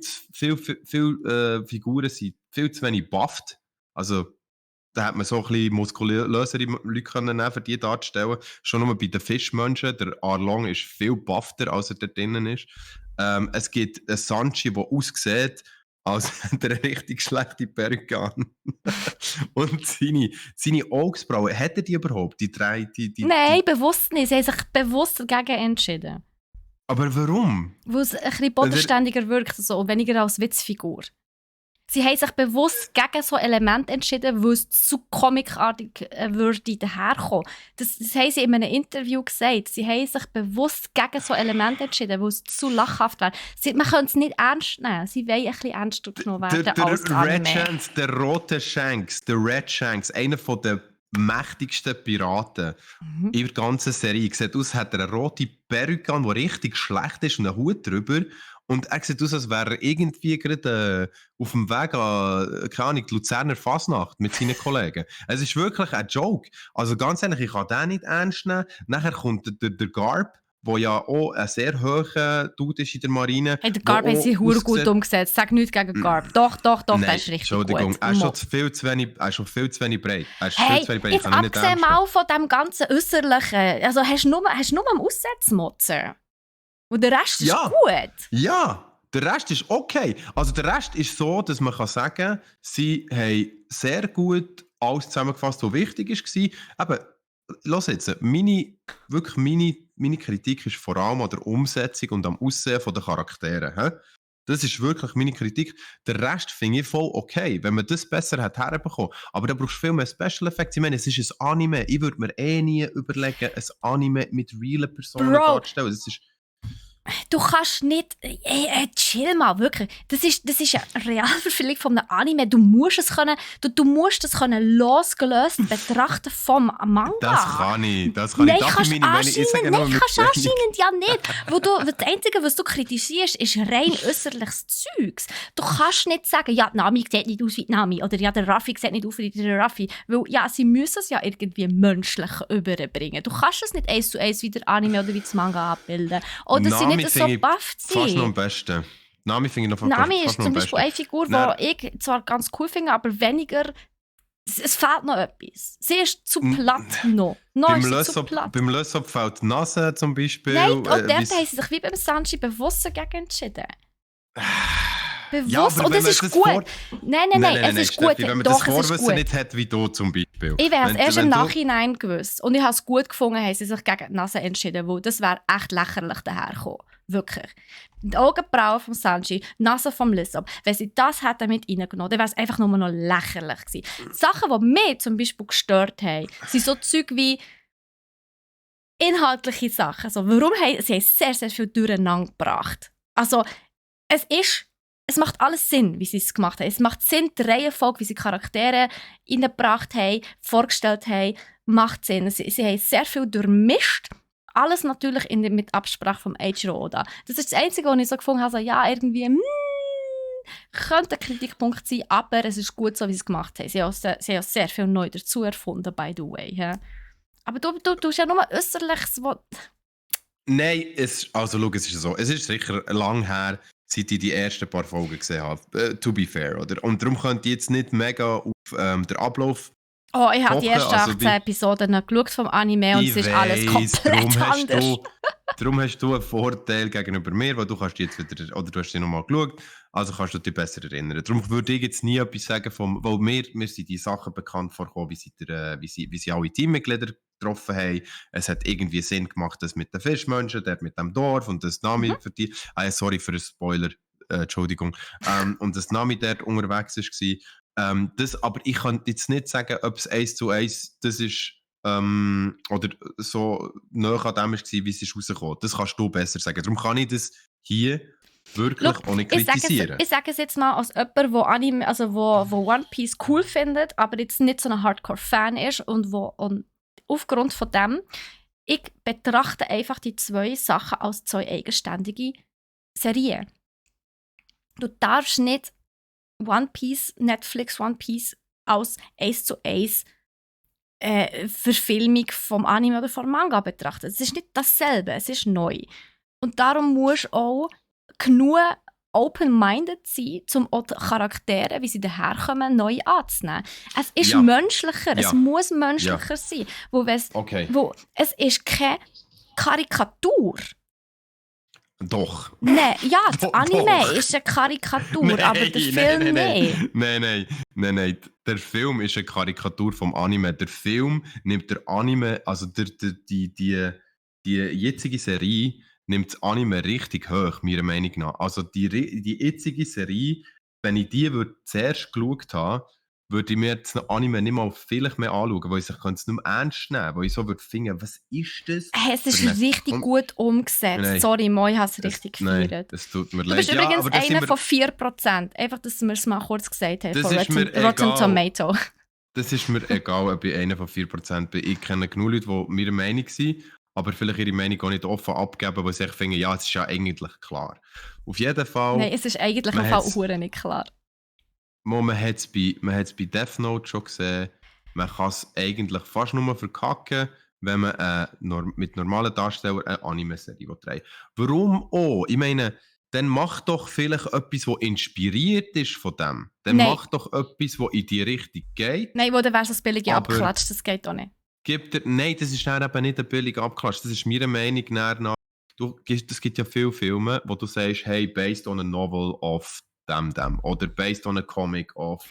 Figuren sind viel zu wenig bufft. Also, da hat man so ein bisschen muskulösere Leute können nehmen, für die darzustellen. Schon nur bei den Fischmenschen. Der Arlong ist viel buffter, als er da drinnen ist. Es gibt einen Sanji, der aussieht, als hätte er eine richtig schlechte Perücke an. Und seine Augenbrauen, hat er die überhaupt? Die drei? Nein, bewusst nicht. Sie haben sich bewusst dagegen entschieden. Aber warum? Weil es ein bisschen bodenständiger wirkt so, und weniger als Witzfigur. Sie haben sich bewusst gegen so Elemente entschieden, weil es zu comicartig würde daherkommen. Das haben sie in einem Interview gesagt. Sie haben sich bewusst gegen so Elemente entschieden, weil es zu lachhaft wäre. Man könnte es nicht ernst nehmen. Sie wollen ein bisschen ernster genommen werden als Der Anime. Red Shanks, der rote Shanks, der Red Shanks, einer der mächtigsten Piraten in der ganzen Serie. Sieht aus, hat er eine rote Perücke an, die richtig schlecht ist und einen Hut drüber. Und er sieht aus, als wäre er irgendwie gerade auf dem Weg an, keine Ahnung, die Luzerner Fasnacht mit seinen Kollegen. Es ist wirklich ein Joke. Also ganz ehrlich, ich kann den nicht ernst nehmen. Nachher kommt der Garb, der ja auch ein sehr hoher Dude ist in der Marine. Hey, der Garb haben sie hure gut umgesetzt. Sag nichts gegen Garb. Doch, Nein, der ist richtig Entschuldigung, gut. er ist viel zu wenig breit. Er ist viel Hey, zu wenig breit. jetzt Ich kann ihn nicht abgesehen ernst nehmen. mal von dem ganzen Äußerlichen. Also hast du nur am Aussetzen motzen. Und der Rest ist Ja. gut. Ja, der Rest ist okay. Also der Rest ist so, dass man kann sagen, sie haben sehr gut alles zusammengefasst, was wichtig war. Eben, los jetzt, meine Kritik ist vor allem an der Umsetzung und am Aussehen der Charaktere. He? Das ist wirklich meine Kritik. Der Rest finde ich voll okay, wenn man das besser hat herbekommen. Aber da brauchst du viel mehr Special Effects. Ich meine, es ist ein Anime. Ich würde mir nie überlegen, ein Anime mit realen Personen Bro. darzustellen. Das ist Du kannst nicht. Chill mal, wirklich. Das ist eine Realverfilmung von einem Anime. Du musst es können. Du musst es können losgelöst betrachten vom Manga. Das kann ich. Das Nein, darf kannst ich meine Meinung- ich sage nur nein, mit kannst wenig. anscheinend ja nicht. Das Einzige, was du kritisierst, ist rein äußerliches Zeugs. Du kannst nicht sagen, ja, die Nami sieht nicht aus wie die Nami. Oder ja, der Raffi sieht nicht aus wie der Raffi. Weil ja, sie müssen es ja irgendwie menschlich überbringen. Du kannst es nicht 1:1 wie der Anime oder wie das Manga abbilden. Oder sie Nami nicht so finde ich bufft fast noch am sind. besten. Nami finde ich noch fast Nami fast ist noch zum am Beispiel besten. eine Figur, Dann- die ich zwar ganz cool finde, aber weniger. Es fehlt noch etwas. Sie ist zu Mm, platt noch. Noch Beim ist sie zu Lössop platt. fällt die Nase zum Beispiel. Nein, und dort wie's- haben sie sich wie beim Sanji bewusst dagegen entschieden. Bewusst. Ja, aber Und wenn es man ist das gut. vor- Nein, es ist gut. Steffi, wenn man Doch, das es ist Vorwissen gut. nicht hat, wie du zum Beispiel. Ich wäre es Wenn- erst wenn im du- Nachhinein gewusst. Und ich habe es gut gefunden, haben sie sich gegen die Nase entschieden, weil das wäre echt lächerlich dahergekommen. Wirklich. Die Augenbrauen vom Sanji, die Nase vom Lissab. Wenn sie das hätten mit reingenommen, dann wäre es einfach nur noch lächerlich gewesen. Die Sachen, die mich zum Beispiel gestört haben, sind so Zeug wie inhaltliche Sachen. Also, warum haben sie haben sehr, sehr viel durcheinander gebracht. Also, es macht alles Sinn, wie sie es gemacht haben. Es macht Sinn, die Reihenfolge, wie sie Charaktere reingebracht haben, vorgestellt haben, macht Sinn. Sie haben sehr viel durchmischt. Alles natürlich mit Absprache vom Eiichiro Oda. Das ist das Einzige, was ich so gefunden habe, so, ja, irgendwie, könnte ein Kritikpunkt sein, aber es ist gut so, wie sie es gemacht haben. Sie haben auch sehr viel neu dazu erfunden, by the way. Ja. Aber du tust ja nur Äußerliches, was... Nein, schau, es ist so. Es ist sicher lang her, seit ich die ersten paar Folgen gesehen habe. To be fair, oder? Und darum könnte ich jetzt nicht mega auf den Ablauf. Oh, ich habe die Kochen, ersten also 18 Episoden geschaut vom Anime und es ist alles komplett anders. Darum hast du einen Vorteil gegenüber mir, weil du kannst jetzt wieder, oder du hast sie nochmal geschaut, also kannst du dich besser erinnern. Darum würde ich jetzt nie etwas sagen, weil mir sind die Sachen bekannt vorgekommen, wie sie alle Teammitglieder getroffen haben. Es hat irgendwie Sinn gemacht, das mit den Fischmenschen, der mit dem Dorf und das Nami für die. Sorry für den Spoiler, Entschuldigung. Und das Nami dort unterwegs war. Aber ich kann jetzt nicht sagen, ob es 1:1 das ist, oder so nah an dem war, wie es ist rausgekommen. Das kannst du besser sagen. Darum kann ich das hier wirklich auch nicht kritisieren. Ich sage es jetzt mal als jemand, wo Anime, also wo One Piece cool findet, aber jetzt nicht so ein Hardcore-Fan ist und aufgrund von dem, ich betrachte einfach die zwei Sachen als zwei eigenständige Serien. Du darfst nicht Netflix One Piece als 1:1 Verfilmung vom Anime oder vom Manga betrachten. Es ist nicht dasselbe, es ist neu. Und darum musst du auch genug open-minded sein, um auch die Charaktere, wie sie daherkommen, neu anzunehmen. Es ist menschlicher, es muss menschlicher sein. Wo es ist keine Karikatur. Doch. Nein, ja, das Anime Doch. ist eine Karikatur, aber der Film nicht. Nein. Der Film ist eine Karikatur vom Anime. Der Film nimmt der Anime, also die jetzige Serie nimmt das Anime richtig hoch, meiner Meinung nach. Also die jetzige Serie, wenn ich die zuerst geschaut habe, würde ich mir das Anime nicht mal vielleicht mehr anschauen, weil ich es nicht mehr ernst nehmen, weil ich so würde finden, was ist das? Es ist richtig gut umgesetzt. Nein. Sorry, Moi, ich habe es richtig Nein, gefeiert. es tut mir Du leid. bist übrigens aber das sind einer wir- von 4%. Einfach, dass wir es mal kurz gesagt haben. Das Von ist mir Rotten egal. Tomato. Das ist mir egal, ob ich einer von 4% bin. Ich kenne genug Leute, die meiner Meinung sind, aber vielleicht ihre Meinung auch nicht offen abgeben, weil sie echt finden, ja, es ist ja eigentlich klar. Auf jeden Fall, Nein, es ist eigentlich Man im Fall hat's- auch nicht klar. man hat es bei Death Note schon gesehen, man kann es eigentlich fast nur verkacken, wenn man mit normalen Darstellern eine Anime-Serie drehen. Warum auch? Ich meine, dann mach doch vielleicht etwas, das inspiriert ist von dem. Dann Nein. mach doch etwas, das in die Richtung geht. Nein, wo dann wärst du das billige Aber- abklatscht, das geht auch nicht. Nein, das ist dann eben nicht ein billiger Abklatsch. Das ist meiner Meinung nach. Es gibt ja viele Filme, wo du sagst, hey, based on a novel of dem. Oder based on a comic of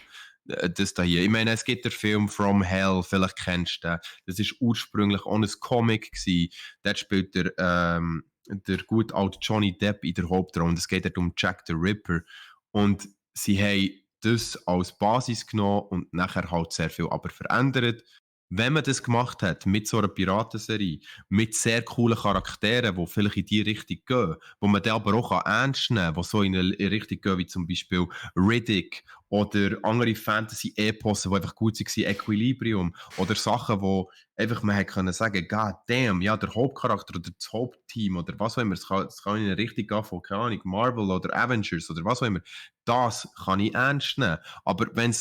das da hier. Ich meine, es gibt den Film From Hell, vielleicht kennst du den. Das war ursprünglich auch ein Comic gewesen. Dort spielt der gute alte Johnny Depp in der Hauptrolle. Und es geht dort um Jack the Ripper. Und sie haben das als Basis genommen und nachher halt sehr viel aber verändert. wenn man das gemacht hat, mit so einer Piratenserie, mit sehr coolen Charakteren, die vielleicht in die Richtung gehen, wo man dann aber auch ernst nehmen kann, die so in eine Richtung gehen, wie zum Beispiel Riddick oder andere Fantasy-Eposse, die einfach gut waren, Equilibrium, oder Sachen, wo einfach man hätte können sagen, God damn, ja, der Hauptcharakter oder das Hauptteam oder was auch immer, es kann in eine Richtung gehen von, keine Ahnung, Marvel oder Avengers oder was auch immer, das kann ich ernst nehmen. Aber wenn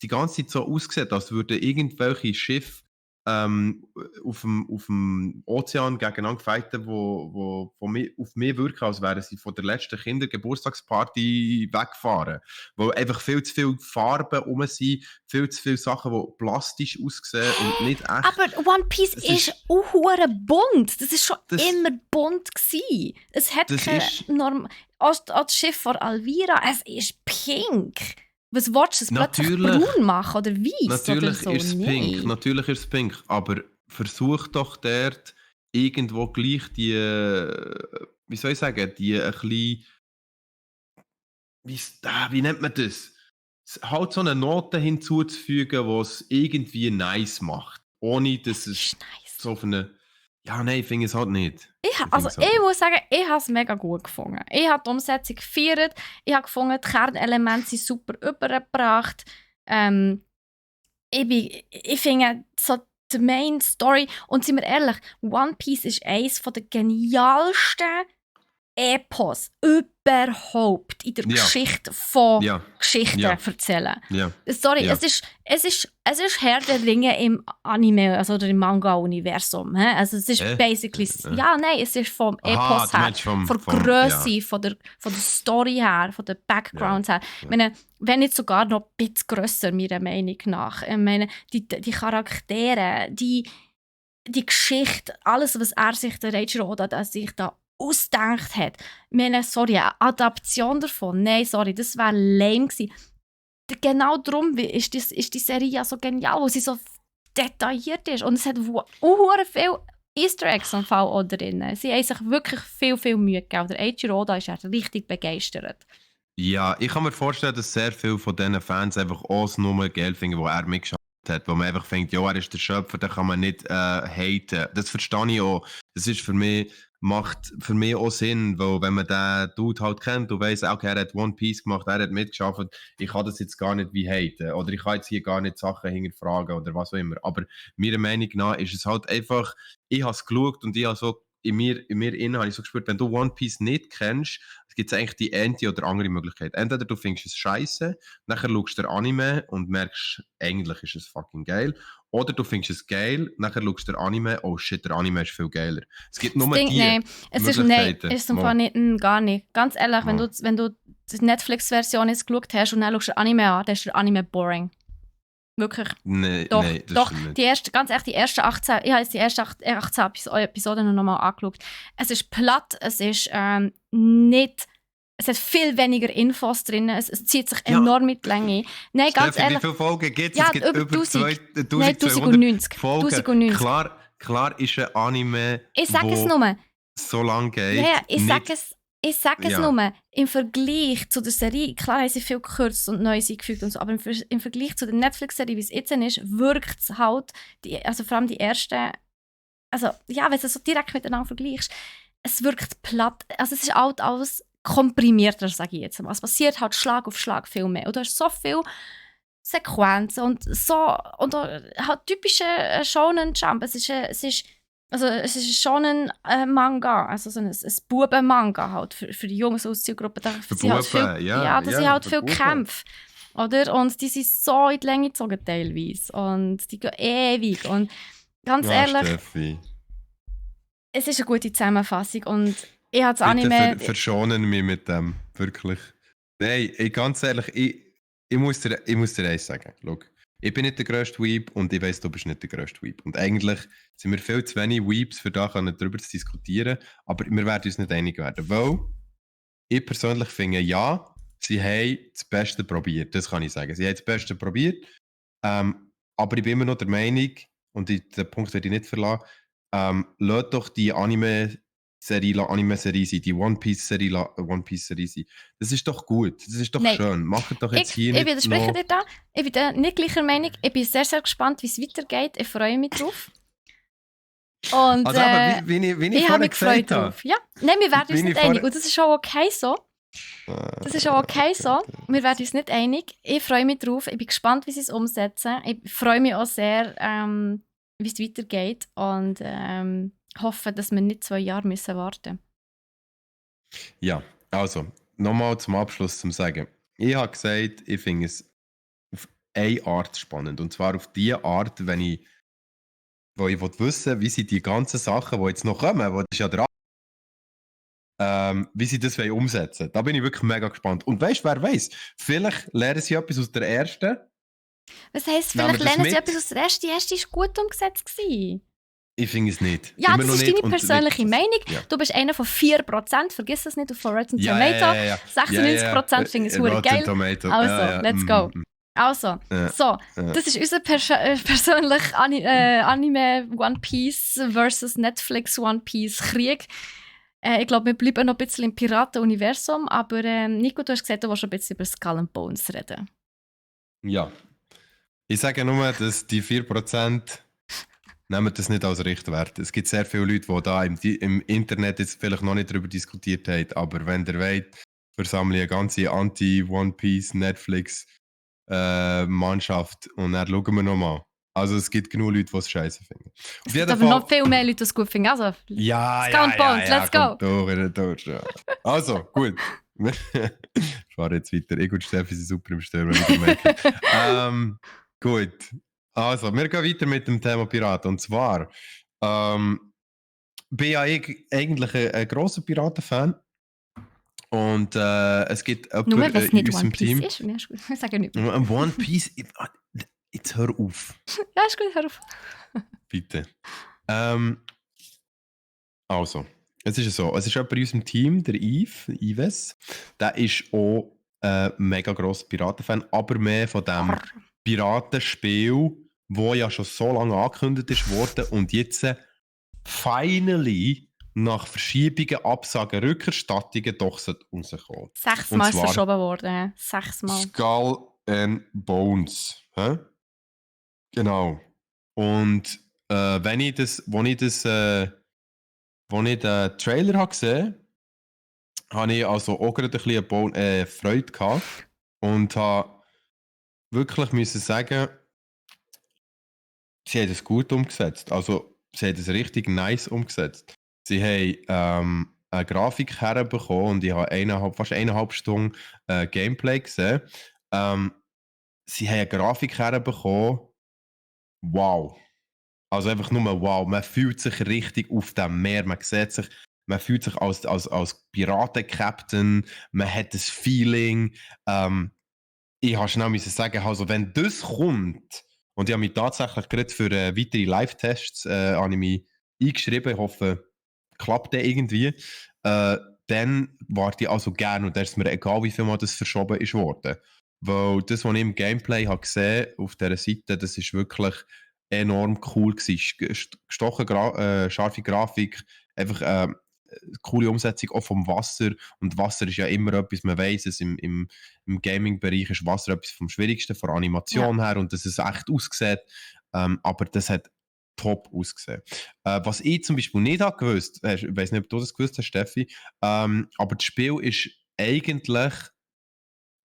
die ganze Zeit so aussieht, als würden irgendwelche Schiffe auf dem Ozean gegeneinander fighten, wo auf mich wirken, als wären sie von der letzten Kindergeburtstagsparty weggefahren. Wo einfach viel zu viele Farben rum sind, viel zu viele Sachen, die plastisch aussehen und nicht echt. Aber One Piece Es ist ist- hure bunt. Das ist schon Das- immer bunt gsi. Es hat Das keine ist- Norm. Als das Schiff von Alvira, es ist pink. Was willst du es plötzlich Natürlich. braun machen oder weiß oder Natürlich so? ist es pink, Nein. natürlich ist es pink, aber versuch doch dort irgendwo gleich die, wie soll ich sagen, die ein bisschen, wie nennt man das? Halt so eine Note hinzuzufügen, die es irgendwie nice macht, ohne dass es Ist nice. so auf eine, ja nein, ich finde es halt nicht. Also ich muss sagen, ich habe es mega gut gefunden. Ich habe die Umsetzung gefeiert. Ich habe gefunden, die Kernelemente sind super übergebracht. Ich finde so die Main Story, und sind wir ehrlich, One Piece ist eines der genialsten Epos überhaupt in der Ja. Geschichte von Ja, Geschichten Ja. erzählen. ja, Sorry, Ja. es ist Herr der Ringe im Anime, also oder im Manga-Universum. Also es ist basically, ja, nein, es ist vom Aha, Epos du her, meinst vom von Grösse, von der Story her, von der Backgrounds her. Ich meine, wenn nicht sogar noch ein bisschen grösser, meiner Meinung nach. Ich meine, die Charaktere, die Geschichte, alles, was er sich, der Reiichiro Oda, sich da ausgedacht hat. Ich meine, sorry, eine Adaption davon, nein, sorry, das wäre lame gewesen. Genau darum ist die Serie ja so genial, wo sie so detailliert ist. Und es hat viele Easter Eggs am Fall auch drin. Sie haben sich wirklich viel, viel Mühe gegeben. Der Eiichiro Oda ist ja richtig begeistert. Ja, ich kann mir vorstellen, dass sehr viele von diesen Fans einfach auch nur Geld finden, wo er mitgeschafft hat, wo man einfach denkt, ja, er ist der Schöpfer, den kann man nicht haten. Das verstehe ich auch. Das ist macht für mich auch Sinn, weil wenn man den Dude halt kennt und weiss, okay, er hat One Piece gemacht, er hat mitgeschafft, ich kann das jetzt gar nicht wie haten oder ich kann jetzt hier gar nicht Sachen hinterfragen oder was auch immer. Aber meiner Meinung nach ist es halt einfach, ich habe es geschaut und ich habe so in mir innen habe ich so gespürt, wenn du One Piece nicht kennst, gibt es eigentlich die eine oder andere Möglichkeit. Entweder du findest es scheiße, nachher schaust du den Anime und merkst, eigentlich ist es fucking geil. Oder du findest es geil, nachher schaust du den Anime, oh shit, der Anime ist viel geiler. Es gibt nur die Nein, es ist im Fall nicht, gar nicht. Ganz ehrlich, wenn du die Netflix-Version jetzt geschaut hast und dann schaust du den Anime an, dann ist der Anime boring. Wirklich. Nein, Doch, das stimmt nicht. ganz ehrlich, die ersten 18, ich habe jetzt die ersten 18 Episoden noch mal angeschaut. Es ist platt, es ist nicht, es hat viel weniger Infos drin, es zieht sich enorm mit die Länge. Nein, ganz ehrlich. Wie viele Folgen gibt es? Ja, Es gibt über 1090. Folgen. 1090. Klar ist ein Anime, Ich sage es nur. so lang geht. Ja, ich sage es Ja. nur, im Vergleich zu der Serie, klar haben sie viel gekürzt und neu eingefügt und so, aber im Vergleich zu der Netflix-Serie, wie es jetzt ist, wirkt es halt, also vor allem die ersten, also ja, wenn du es so direkt miteinander vergleichst, es wirkt platt, also es ist halt alles komprimierter, sage ich jetzt mal. Es passiert halt Schlag auf Schlag viel mehr. Und du hast so viele Sequenzen und halt typische Shonen Jump. Es ist schon ein Manga, also so ein Buben-Manga halt für die Jungs aus der Gruppe. Da sind halt viel Kämpfe, oder? Und die sind so in die Länge gezogen teilweise und die gehen ewig und ganz ehrlich, Steffi. es ist eine gute Zusammenfassung und ich habe das Anime... Bitte verschonen mich mit dem, wirklich. Nein, ganz ehrlich, ich muss dir eins sagen. Schau, ich bin nicht der grösste Weeb und ich weiss, du bist nicht der grösste Weeb. Und eigentlich sind wir viel zu wenig Weebs, für darüber zu diskutieren, aber wir werden uns nicht einig werden. Weil ich persönlich finde, ja, sie haben das Beste probiert, das kann ich sagen. Sie haben das Beste probiert, aber ich bin immer noch der Meinung, und den Punkt werde ich nicht verlassen, lasst doch die Anime Anime-Serie sein, die One Piece-Serie sein. Das ist doch gut, das ist doch Nein. schön. Macht doch jetzt hier Ich nicht widerspreche noch... dir da. Ich bin da nicht gleicher Meinung. Ich bin sehr, sehr gespannt, wie es weitergeht. Ich freue mich drauf. Und Also aber wie ich ich habe vorher mich gefreut gesagt habe. drauf. Ja. Nein, wir werden uns Wie nicht ich einig. Und das ist auch okay so. Das ist auch okay so. Wir werden uns nicht einig. Ich freue mich drauf. Ich bin gespannt, wie sie es umsetzen. Ich freue mich auch sehr, wie es weitergeht. Und hoffe, dass wir nicht 2 Jahre müssen warten. Ja, also, nochmal zum Abschluss zum Sagen. Ich habe gesagt, ich finde es auf eine Art spannend. Und zwar auf die Art, wo ich wissen will, wie sie die ganzen Sachen, die jetzt noch kommen, wo das ist ja der wie sie das umsetzen wollen. Da bin ich wirklich mega gespannt. Und weißt du, wer weiß? Vielleicht lernen sie etwas aus der ersten. Was heisst, Nehmen vielleicht wir das lernen sie mit? etwas aus der ersten? Die erste war gut umgesetzt. Ich finde es nicht. Ja, Immer das noch ist nicht. deine persönliche Meinung. Ja. Du bist einer von 4%. Vergiss das nicht auf Rotten Ja, Tomato. ja. 96% finden es verdammt geil. Tomato. Also, let's go. Also, so, das ist unser persönlicher Anime One Piece versus Netflix One Piece Krieg. Ich glaube, wir bleiben noch ein bisschen im Piraten-Universum, aber Nico, du hast gesagt, du willst ein bisschen über Skull and Bones reden. Ja. Ich sage nur, dass die 4% nehmen das nicht als Richtwert. Es gibt sehr viele Leute, die da im Internet jetzt vielleicht noch nicht darüber diskutiert haben, aber wenn ihr wollt, versammle ich eine ganze Anti-One Piece Netflix Mannschaft und dann schauen wir nochmal. Also es gibt genug Leute, die es scheiße finden. Es gibt aber noch viel mehr Leute, die es gut finden. Also, Skull and Bones, let's go! Durch. Also, gut. Ich fahre jetzt weiter. Ich und Steffi sind super im Stürmen, wie ihr merkt. Gut. Also, wir gehen weiter mit dem Thema Piraten. Und zwar bin ja ich eigentlich ein grosser Piraten-Fan. Und es gibt nur wenn es nicht in One unserem Piece Team. ist. Ja, ist gut. Ich sage nicht. One Piece. Jetzt hör auf. Ja, ist gut, hör auf. Bitte. Also, es ist so. Es ist jemand in unserem Team, der Ives. Der ist auch ein mega grosser Piratenfan, aber mehr von dem Piratenspiel, das ja schon so lange angekündigt ist worden und jetzt finally nach Verschiebungen, Absagen, Rückerstattungen doch rauskommen. 6 Mal ist verschoben worden. 6 Mal. Skull and Bones. Hä? Genau. Und als ich den Trailer habe gesehen habe, ich also auch gerade ein bisschen Freude gehabt und habe wirklich müssen sagen, sie haben das gut umgesetzt. Also sie haben das richtig nice umgesetzt. Sie haben eine Grafik herbekommen und ich habe fast 1,5 Stunden Gameplay gesehen. Sie haben eine Grafik herbekommen. Wow. Also einfach nur wow. Man fühlt sich richtig auf dem Meer. Man fühlt sich als Piraten-Captain. Man hat das Feeling. Ich habe schnell sagen, also wenn das kommt, und ich habe mich tatsächlich gerade für weitere Live-Tests eingeschrieben, ich hoffe, klappt der irgendwie, dann warte ich also gerne und dann ist es mir egal, wie viel Mal das verschoben ist worden. Weil das, was ich im Gameplay habe gesehen auf dieser Seite, das ist wirklich enorm cool gewesen. Gestochen, scharfe Grafik, einfach coole Umsetzung auch vom Wasser. Und Wasser ist ja immer etwas, man weiss es, im Gaming-Bereich ist Wasser etwas vom Schwierigsten, von Animation her und dass es echt aussieht. Aber das hat top ausgesehen. Was ich zum Beispiel nicht habe gewusst, ich weiss nicht, ob du das gewusst hast, Steffi, aber das Spiel ist eigentlich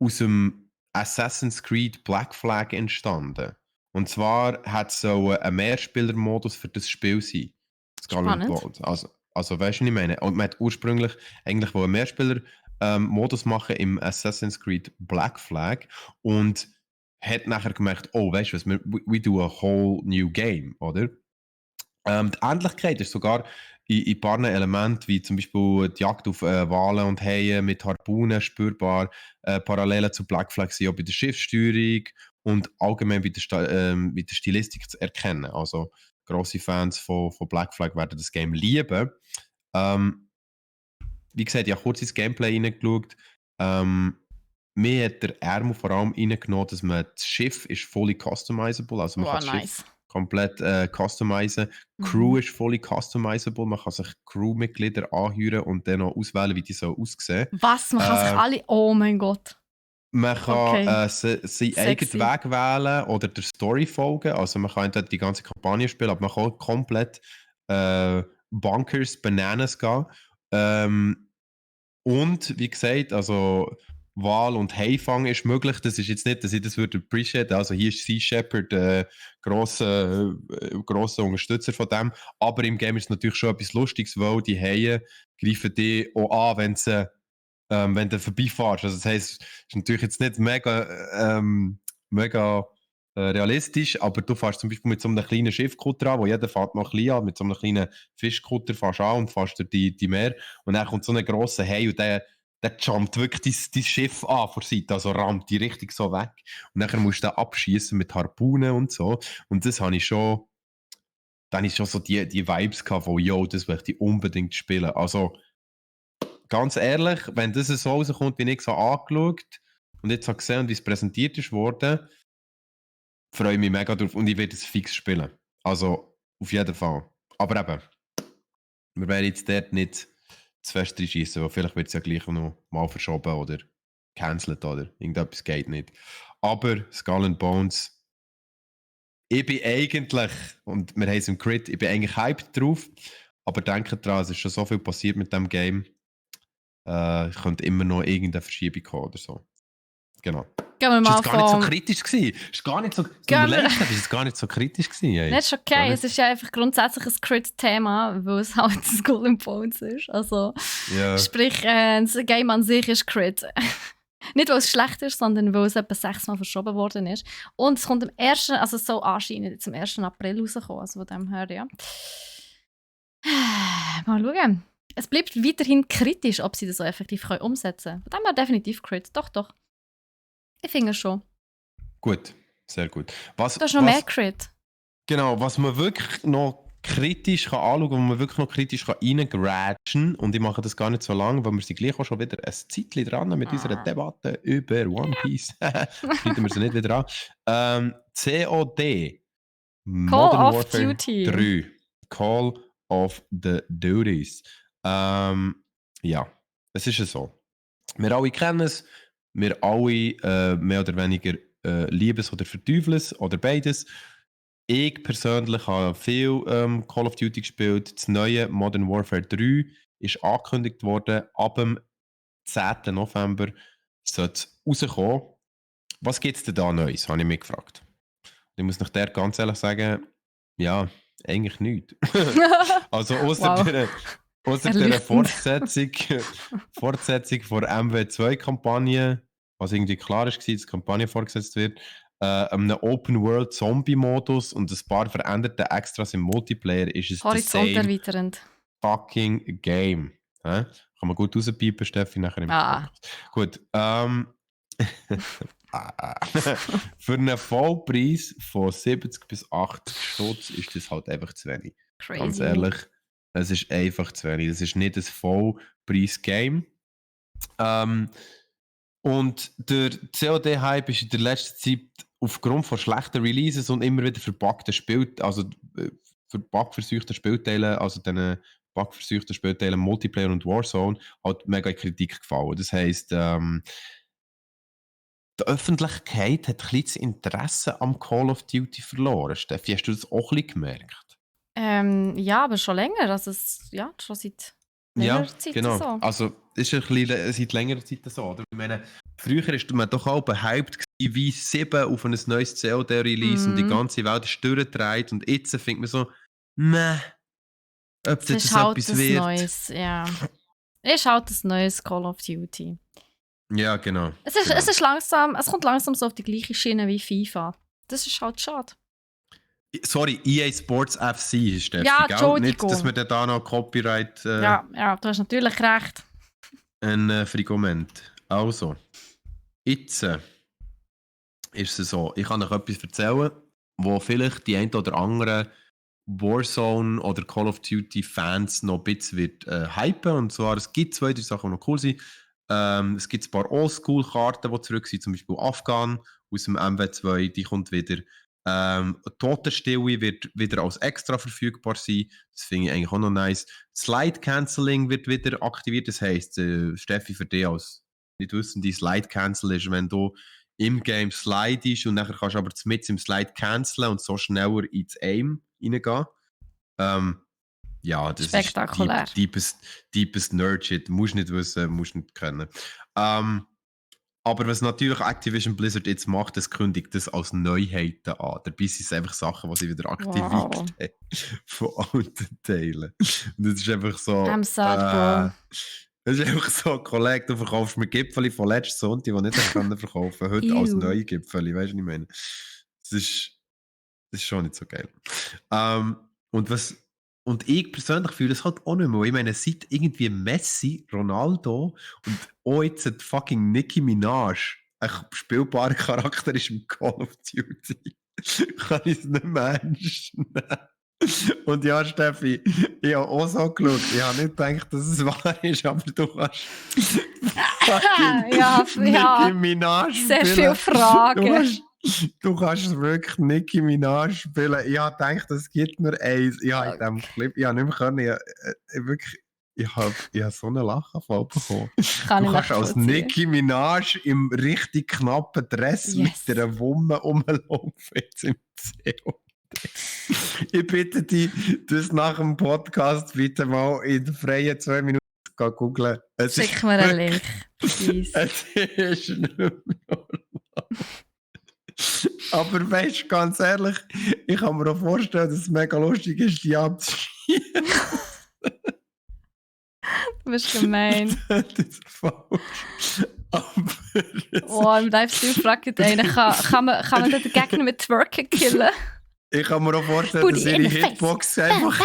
aus dem Assassin's Creed Black Flag entstanden. Und zwar hat es so einen Mehrspieler-Modus für das Spiel sein. Spannend. Also weißt du, was ich meine? Und man hat ursprünglich eigentlich einen Mehrspieler-Modus machen im Assassin's Creed Black Flag und hat nachher gemerkt, oh, weißt du was, we do a whole new game, oder? Die Ähnlichkeit ist sogar in ein paar Elementen, wie zum Beispiel die Jagd auf Wale und Haie mit Harpunen spürbar, Parallelen zu Black Flag sind auch bei der Schiffssteuerung und allgemein bei der Stilistik zu erkennen. Also grosse Fans von Black Flag werden das Game lieben. Wie gesagt, ich habe kurz ins Gameplay reingeschaut. Mir hat der Ärmel vor allem reingenommen, dass man das Schiff ist fully customizable. Also man kann das nice. Schiff komplett customizen. Crew ist fully customizable. Man kann sich Crewmitglieder anheuern und dann noch auswählen, wie die so aussehen. Was? Man kann sich alle... Oh mein Gott. Man kann Okay. seinen eigenen Weg wählen oder der Story folgen. Also man kann entweder die ganze Kampagne spielen, aber man kann auch komplett bonkers, Bananas gehen. Und wie gesagt, also Wahl und Haifang ist möglich. Das ist jetzt nicht, dass ich das würde appreciate. Also hier ist Sea Shepherd grosser Unterstützer von dem. Aber im Game ist es natürlich schon etwas Lustiges, weil die Haie greifen die auch an, wenn du vorbeifährst. Also das heisst, es ist natürlich jetzt nicht mega realistisch, aber du fährst zum Beispiel mit so einem kleinen Schiffkutter an, wo jeder fährt noch klein an, mit so einem kleinen Fischkutter fährst an und fährst durch die Meer und dann kommt so ein grosser Hai und der jumpt wirklich dein Schiff an von der Seite, also rammt die richtig so weg und dann musst du den abschießen mit Harpunen und so und das habe ich schon, dann ist schon so die Vibes gehabt von, yo, das möchte ich unbedingt spielen. Also ganz ehrlich, wenn das so rauskommt, wie ich so angeschaut und jetzt habe gesehen, wie es präsentiert ist worden, freue ich mich mega drauf und ich werde es fix spielen. Also auf jeden Fall. Aber eben, wir werden jetzt dort nicht zu fest reinschießen, weil vielleicht wird es ja gleich noch mal verschoben oder cancelled oder irgendetwas geht nicht. Aber Skull and Bones, ich bin eigentlich, und wir haben es im Crit, ich bin eigentlich hyped drauf, aber denkt dran, es ist schon so viel passiert mit dem Game. Könnte immer noch irgendeine Verschiebung kommen oder so. Genau. Gehen wir Ist mal jetzt gar nicht so von... kritisch gewesen. Ist gar nicht so... Es tut Gehen mir wir- leid, aber ist jetzt gar nicht so kritisch gewesen. Ey. Nein, ist Gar okay. nicht. Es ist ja einfach grundsätzlich ein Crit-Thema, weil es halt Skull and Bones ist. Also, Ja. sprich, das Game an sich ist Crit. Nicht, weil es schlecht ist, sondern weil es etwa 6-mal verschoben worden ist. Und es kommt am 1., also so anscheinend zum 1. April rauskommen. Also von dem her, ja. Mal schauen. Es bleibt weiterhin kritisch, ob sie das so effektiv umsetzen können. Von dem her definitiv Crit. Doch, doch. Ich finde schon. Gut, sehr gut. Da ist noch mehr Crit. Genau, was man wirklich noch kritisch kann anschauen, wo man wirklich noch kritisch kann reingratschen, und ich mache das gar nicht so lange, weil wir sind gleich auch schon wieder ein Zeitchen dran mit unserer Debatte über One Piece. Schneiden wir sie nicht wieder an. COD. Modern of Warfare Duty. 3. Call of the Duties. Ja, es ist ja so. Wir alle kennen es. Wir alle mehr oder weniger lieben es oder verteufeln es oder beides. Ich persönlich habe viel Call of Duty gespielt. Das neue Modern Warfare 3 ist angekündigt worden. Ab dem 10. November sollte es rauskommen. Was gibt es denn da Neues, habe ich mich gefragt. Ich muss nach der ganz ehrlich sagen, ja, eigentlich nichts. Also außer der Fortsetzung von MW2-Kampagne, was irgendwie klar ist, dass die Kampagne fortgesetzt wird, einem Open-World-Zombie-Modus und ein paar veränderte Extras im Multiplayer ist es das Horizont same erweiternd. fucking Game. Kann man gut rauspiepen, Steffi, nachher im Podcast. Gut, für einen Vollpreis von 70 bis 80 Stutz ist das halt einfach zu wenig. Crazy. Ganz ehrlich, es ist einfach zu wenig. Das ist nicht ein Vollpreis-Game. Und der COD-Hype ist in der letzten Zeit aufgrund von schlechten Releases und immer wieder verpackten bugversuchten Spielteilen, also den bugversuchten Spielteilen Multiplayer und Warzone, halt mega in Kritik gefallen. Das heisst, die Öffentlichkeit hat ein bisschen das Interesse am Call of Duty verloren. Steffi, hast du das auch ein bisschen gemerkt? Ja, aber schon länger. Also schon seit längerer Zeit genau. so. Also es ist ein bisschen seit längerer Zeit so. Oder? Ich meine, früher war man doch auch behypt wie 7 auf ein neues COD-Release und die ganze Welt ist durchgedreht und jetzt findet man so, meh, ob Es das ist halt etwas das wird. Neues, ja. Es ist halt das neues Call of Duty. Ja, genau. Es kommt langsam so auf die gleiche Schiene wie FIFA. Das ist halt schade. Sorry, EA Sports FC ist Steffi, Ja, gell? Entschuldigung. Nicht, dass wir da noch Copyright Ja, du hast natürlich recht. ein Fragment. Also, jetzt ist es so, ich kann euch etwas erzählen, wo vielleicht die ein oder anderen Warzone oder Call of Duty Fans noch ein bisschen wird, hypen. Und zwar, es gibt 2, 3 Sachen, die noch cool sind. Es gibt ein paar Oldschool-Karten, die zurück sind, zum Beispiel Afghan aus dem MW2, die kommt wieder. Totenstille wird wieder als extra verfügbar sein. Das finde ich eigentlich auch noch nice. Slide Cancelling wird wieder aktiviert. Das heisst, Steffi, für dich als nicht wissende, Slide Cancel ist, wenn du im Game slidest und nachher kannst du aber mit im Slide canceln und so schneller ins Aim reingehen. Ja, das Spektakulär. ist deepest Nerd-Shit. Musst nicht wissen, musst nicht können. Aber was natürlich Activision Blizzard jetzt macht, das kündigt das als Neuheiten an. Dabei sind es einfach Sachen, die sie wieder aktiviert haben von alten Teilen. Und das ist einfach so... I'm sad, bro. Das ist einfach so, Kollege, du verkaufst mir Gipfeli von letzten Sonntag, die nicht verkaufen können, heute als neue Gipfeli, weißt du, was ich meine? Das ist schon nicht so geil. Und ich persönlich fühle es halt auch nicht mehr. Ich meine, seit irgendwie Messi, Ronaldo und auch jetzt die fucking Nicki Minaj ein spielbarer Charakter ist im Call of Duty, kann ich es nicht mehr ernst nehmen. Und ja, Steffi, ich habe auch so geschaut. Ich habe nicht gedacht, dass es wahr ist, aber du kannst Nicki Minaj sehr viele Fragen. Du kannst wirklich Nicki Minaj spielen. Ich habe gedacht, es gibt nur eins. Ja, in diesem Clip. Ich habe nicht mehr können. Ich habe so einen Lachenfall bekommen. Du kannst als Nicki Minaj im richtig knappen Dress mit einer Wumme rumlaufen jetzt im CO. Ich bitte dich, das nach dem Podcast bitte mal in den freien 2 Minuten googeln. Schick mir einen Link. Es ist nicht mehr normal. Aber weißt du, ganz ehrlich, ich kann mir auch vorstellen, dass es mega lustig ist, die abzuschieben. Du bist gemein. Das ist falsch. Aber im Livestream fragt einer, kann man den Gegner mit Twerken killen? Ich kann mir auch vorstellen, dass ihre Hitbox einfach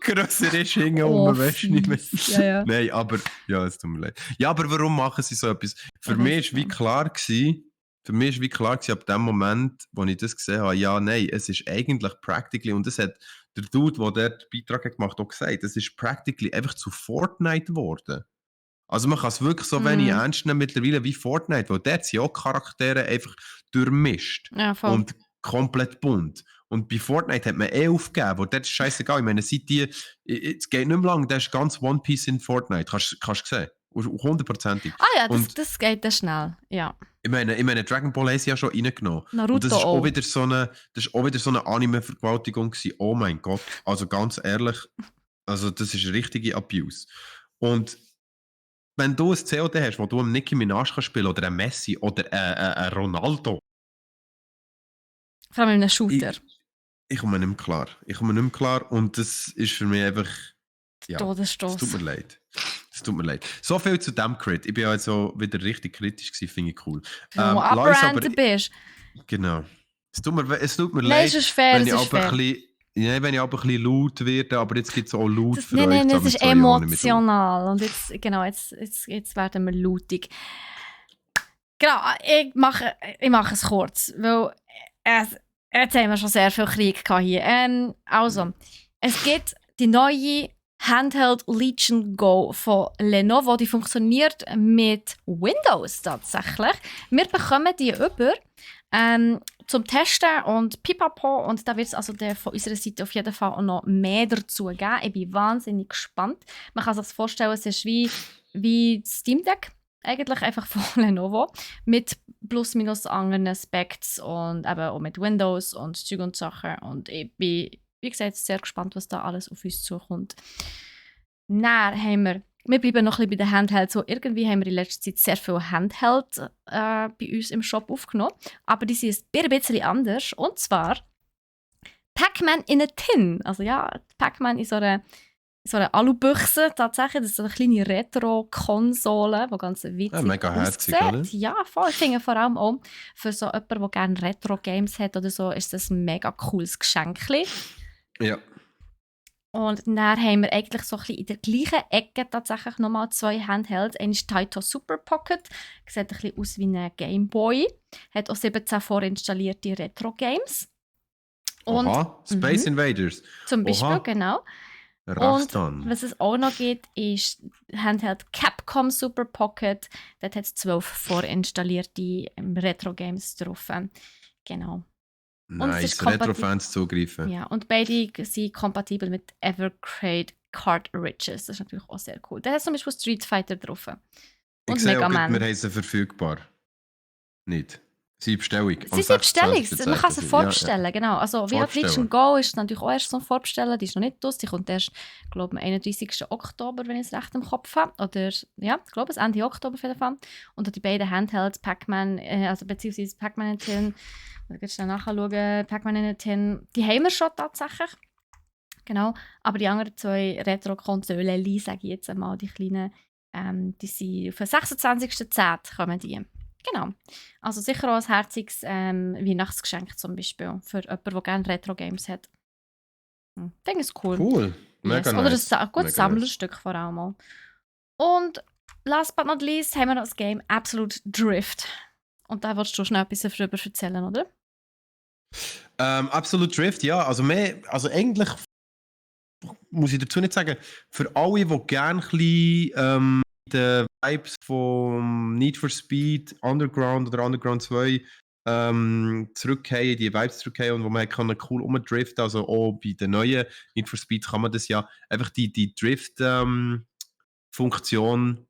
grösser ist hinten weißt du nicht mehr. Ja. Nein, aber, ja, es tut mir leid. Ja, aber warum machen sie so etwas? Für mich war wie klar ab dem Moment, wo ich das gesehen habe, ja, nein, es ist eigentlich practically, und das hat der Dude, der den Beitrag gemacht hat, auch gesagt, es ist practically einfach zu Fortnite geworden. Also man kann es wirklich so wenig ernst nehmen mittlerweile wie Fortnite, weil dort sind auch Charaktere einfach durchmischt und komplett bunt. Und bei Fortnite hat man aufgegeben, weil dort ist scheißegal. Ich meine, es geht nicht mehr lang, da ist ganz One Piece in Fortnite, kannst du sehen. 100%. Ah ja, das geht dann schnell, ja. Ich meine, Dragon Ball haben sie ja schon reingenommen. Naruto und das ist auch wieder so eine Anime-Vergewaltigung gewesen. Oh mein Gott, also ganz ehrlich, also das ist richtige Abuse. Und wenn du ein COD hast, wo du einen Nicki Minaj kannst spielen oder einen Messi oder einen Ronaldo. Vor allem in einem Shooter. Ich komme nicht mehr klar. Und das ist für mich einfach... Ja, Todesstoß. Es tut mir leid. So viel zu dem Crit. Ich bin also wieder richtig kritisch gewesen, finde ich cool. Wenn du abbranden bist. Genau. Es tut mir leid, es ist fair, wenn ich aber ein bisschen laut werde, aber jetzt gibt es auch laut für euch. Nein, es ist emotional. Und jetzt werden wir lautig. Genau, ich mache es kurz, weil jetzt haben wir schon sehr viel Krieg hier. Also, es gibt die neue Handheld Legion Go von Lenovo, die funktioniert mit Windows tatsächlich. Wir bekommen die über zum Testen und pipapo, und da wird es also von unserer Seite auf jeden Fall auch noch mehr dazu geben. Ich bin wahnsinnig gespannt. Man kann sich das vorstellen, es ist wie Steam Deck, eigentlich einfach von Lenovo, mit plus minus anderen Specs und eben auch mit Windows und Zeug und Sachen, und ich bin, wie gesagt, sehr gespannt, was da alles auf uns zukommt. Dann haben wir bleiben noch ein bisschen bei den Handhelds. So, irgendwie haben wir in letzter Zeit sehr viele Handhelds bei uns im Shop aufgenommen. Aber die sind ein bisschen anders. Und zwar Pac-Man in a Tin. Also ja, Pac-Man in so einer Alubüchse tatsächlich. Das ist so eine kleine Retro-Konsole, die ganz witzig mega herzig, oder? Ja, voll. Ich finde vor allem auch für so jemanden, der gerne Retro-Games hat oder so, ist das ein mega cooles Geschenk. Ja. Und dann haben wir eigentlich so ein bisschen in der gleichen Ecke tatsächlich nochmal 2 Handhelds. Einer ist Taito Super Pocket. Sieht ein bisschen aus wie ein Gameboy. Hat auch 17 vorinstallierte Retro-Games. Aha, Space Invaders. Zum Beispiel, genau. Rastan. Und was es auch noch gibt, ist Handheld Capcom Super Pocket. Dort hat es 12 vorinstallierte Retro-Games drauf. Genau. Und es ist Nice, Retro-Fans zugreifen. Ja, und beide sind kompatibel mit Evercade Cartridges. Das ist natürlich auch sehr cool. Da hat zum Beispiel Street Fighter drauf. Ich Und sehe Mega auch, Man. wir haben sie verfügbar. Nicht. Sie sind Bestellung. Sie sind Bestellung. Man kann sie vorbestellen, genau. Also wie Vorbestellen. Legion Go ist natürlich auch erst so ein Vorbestellen. Die ist noch nicht aus. Die kommt erst, glaube ich, am 31. Oktober, wenn ich es recht im Kopf habe. Oder, ja, ich glaube es, Ende Oktober auf jeden Fall. Und die beiden Handhelds, Pac-Man, also beziehungsweise Pac-Man in Tin, ich kann schnell nachschauen, Pac-Man in Tin, die haben wir schon tatsächlich. Genau. Aber die anderen zwei Retro-Konsolen, sage ich jetzt einmal, die kleinen, die sind auf den 26.10. kommen die. Genau. Also sicher auch ein herziges Weihnachtsgeschenk zum Beispiel für jemanden, der gerne Retro-Games hat. Ich denke, es ist cool. Cool. Mega Oder nice. ein gutes Mega Sammlerstück vor allem auch. Und last but not least haben wir noch das Game Absolute Drift. Und da wolltest du schnell etwas darüber erzählen, oder? Absolute Drift, ja. Also eigentlich muss ich dazu nicht sagen, für alle, die gerne ein bisschen die Vibes von Need for Speed, Underground oder Underground 2 zurückkehren, die Vibes zurückkehren und wo man kann cool umdriften, also auch bei den neuen Need for Speed kann man das ja einfach die Drift-Funktion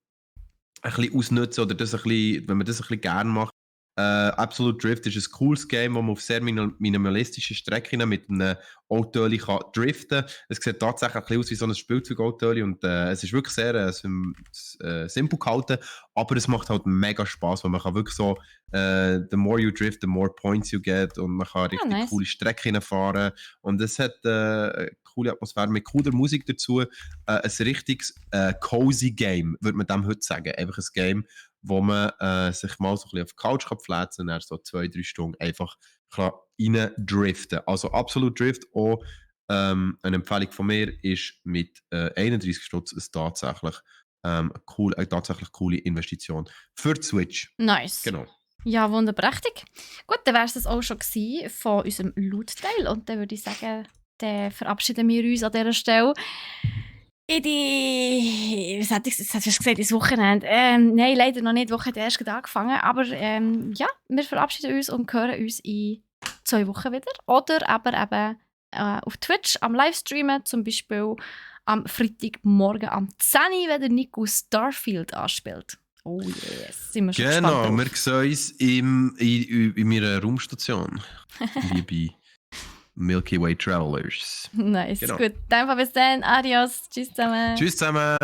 ein bisschen ausnutzen oder das ein bisschen, wenn man das ein bisschen gerne macht. Absolute Drift ist ein cooles Game, wo man auf sehr minimalistischen Strecken mit einem Autöli driften kann. Es sieht tatsächlich ein bisschen aus wie so ein Spielzeug-Autöli und es ist wirklich sehr simpel gehalten, aber es macht halt mega Spaß, weil man kann wirklich so the more you drift, the more points you get und man kann richtig nice. coole Strecken fahren und es hat eine coole Atmosphäre mit cooler Musik dazu. Ein richtiges cozy Game, würde man dem heute sagen. Einfach ein Game, wo man sich mal so ein bisschen auf die Couch flätzen und dann so 2-3 Stunden einfach rein driften. Also Absolute Drift, auch eine Empfehlung von mir, ist mit 31 Stutz tatsächlich tatsächlich coole Investition für die Switch. Nice. Genau. Ja, wunderprächtig. Gut, dann wäre es das auch schon gewesen von unserem Loot-Teil. Und dann würde ich sagen, dann verabschieden wir uns an dieser Stelle. Was hätte ich gesagt, ins Wochenende? Nein, leider noch nicht. Die Woche hat erst gerade angefangen. Aber ja, wir verabschieden uns und hören uns in 2 Wochen wieder. Oder aber eben auf Twitch am Livestreamen, zum Beispiel am Freitagmorgen am 10 Uhr, wenn der Nico Starfield anspielt. Oh yes, sind wir schon gespannt drauf. Genau, wir sehen uns in meiner Raumstation, liebe Milky Way Travelers. Nice, Genau. gut. Dann bis dann. Adios. Tschüss zusammen. Tschüss zusammen.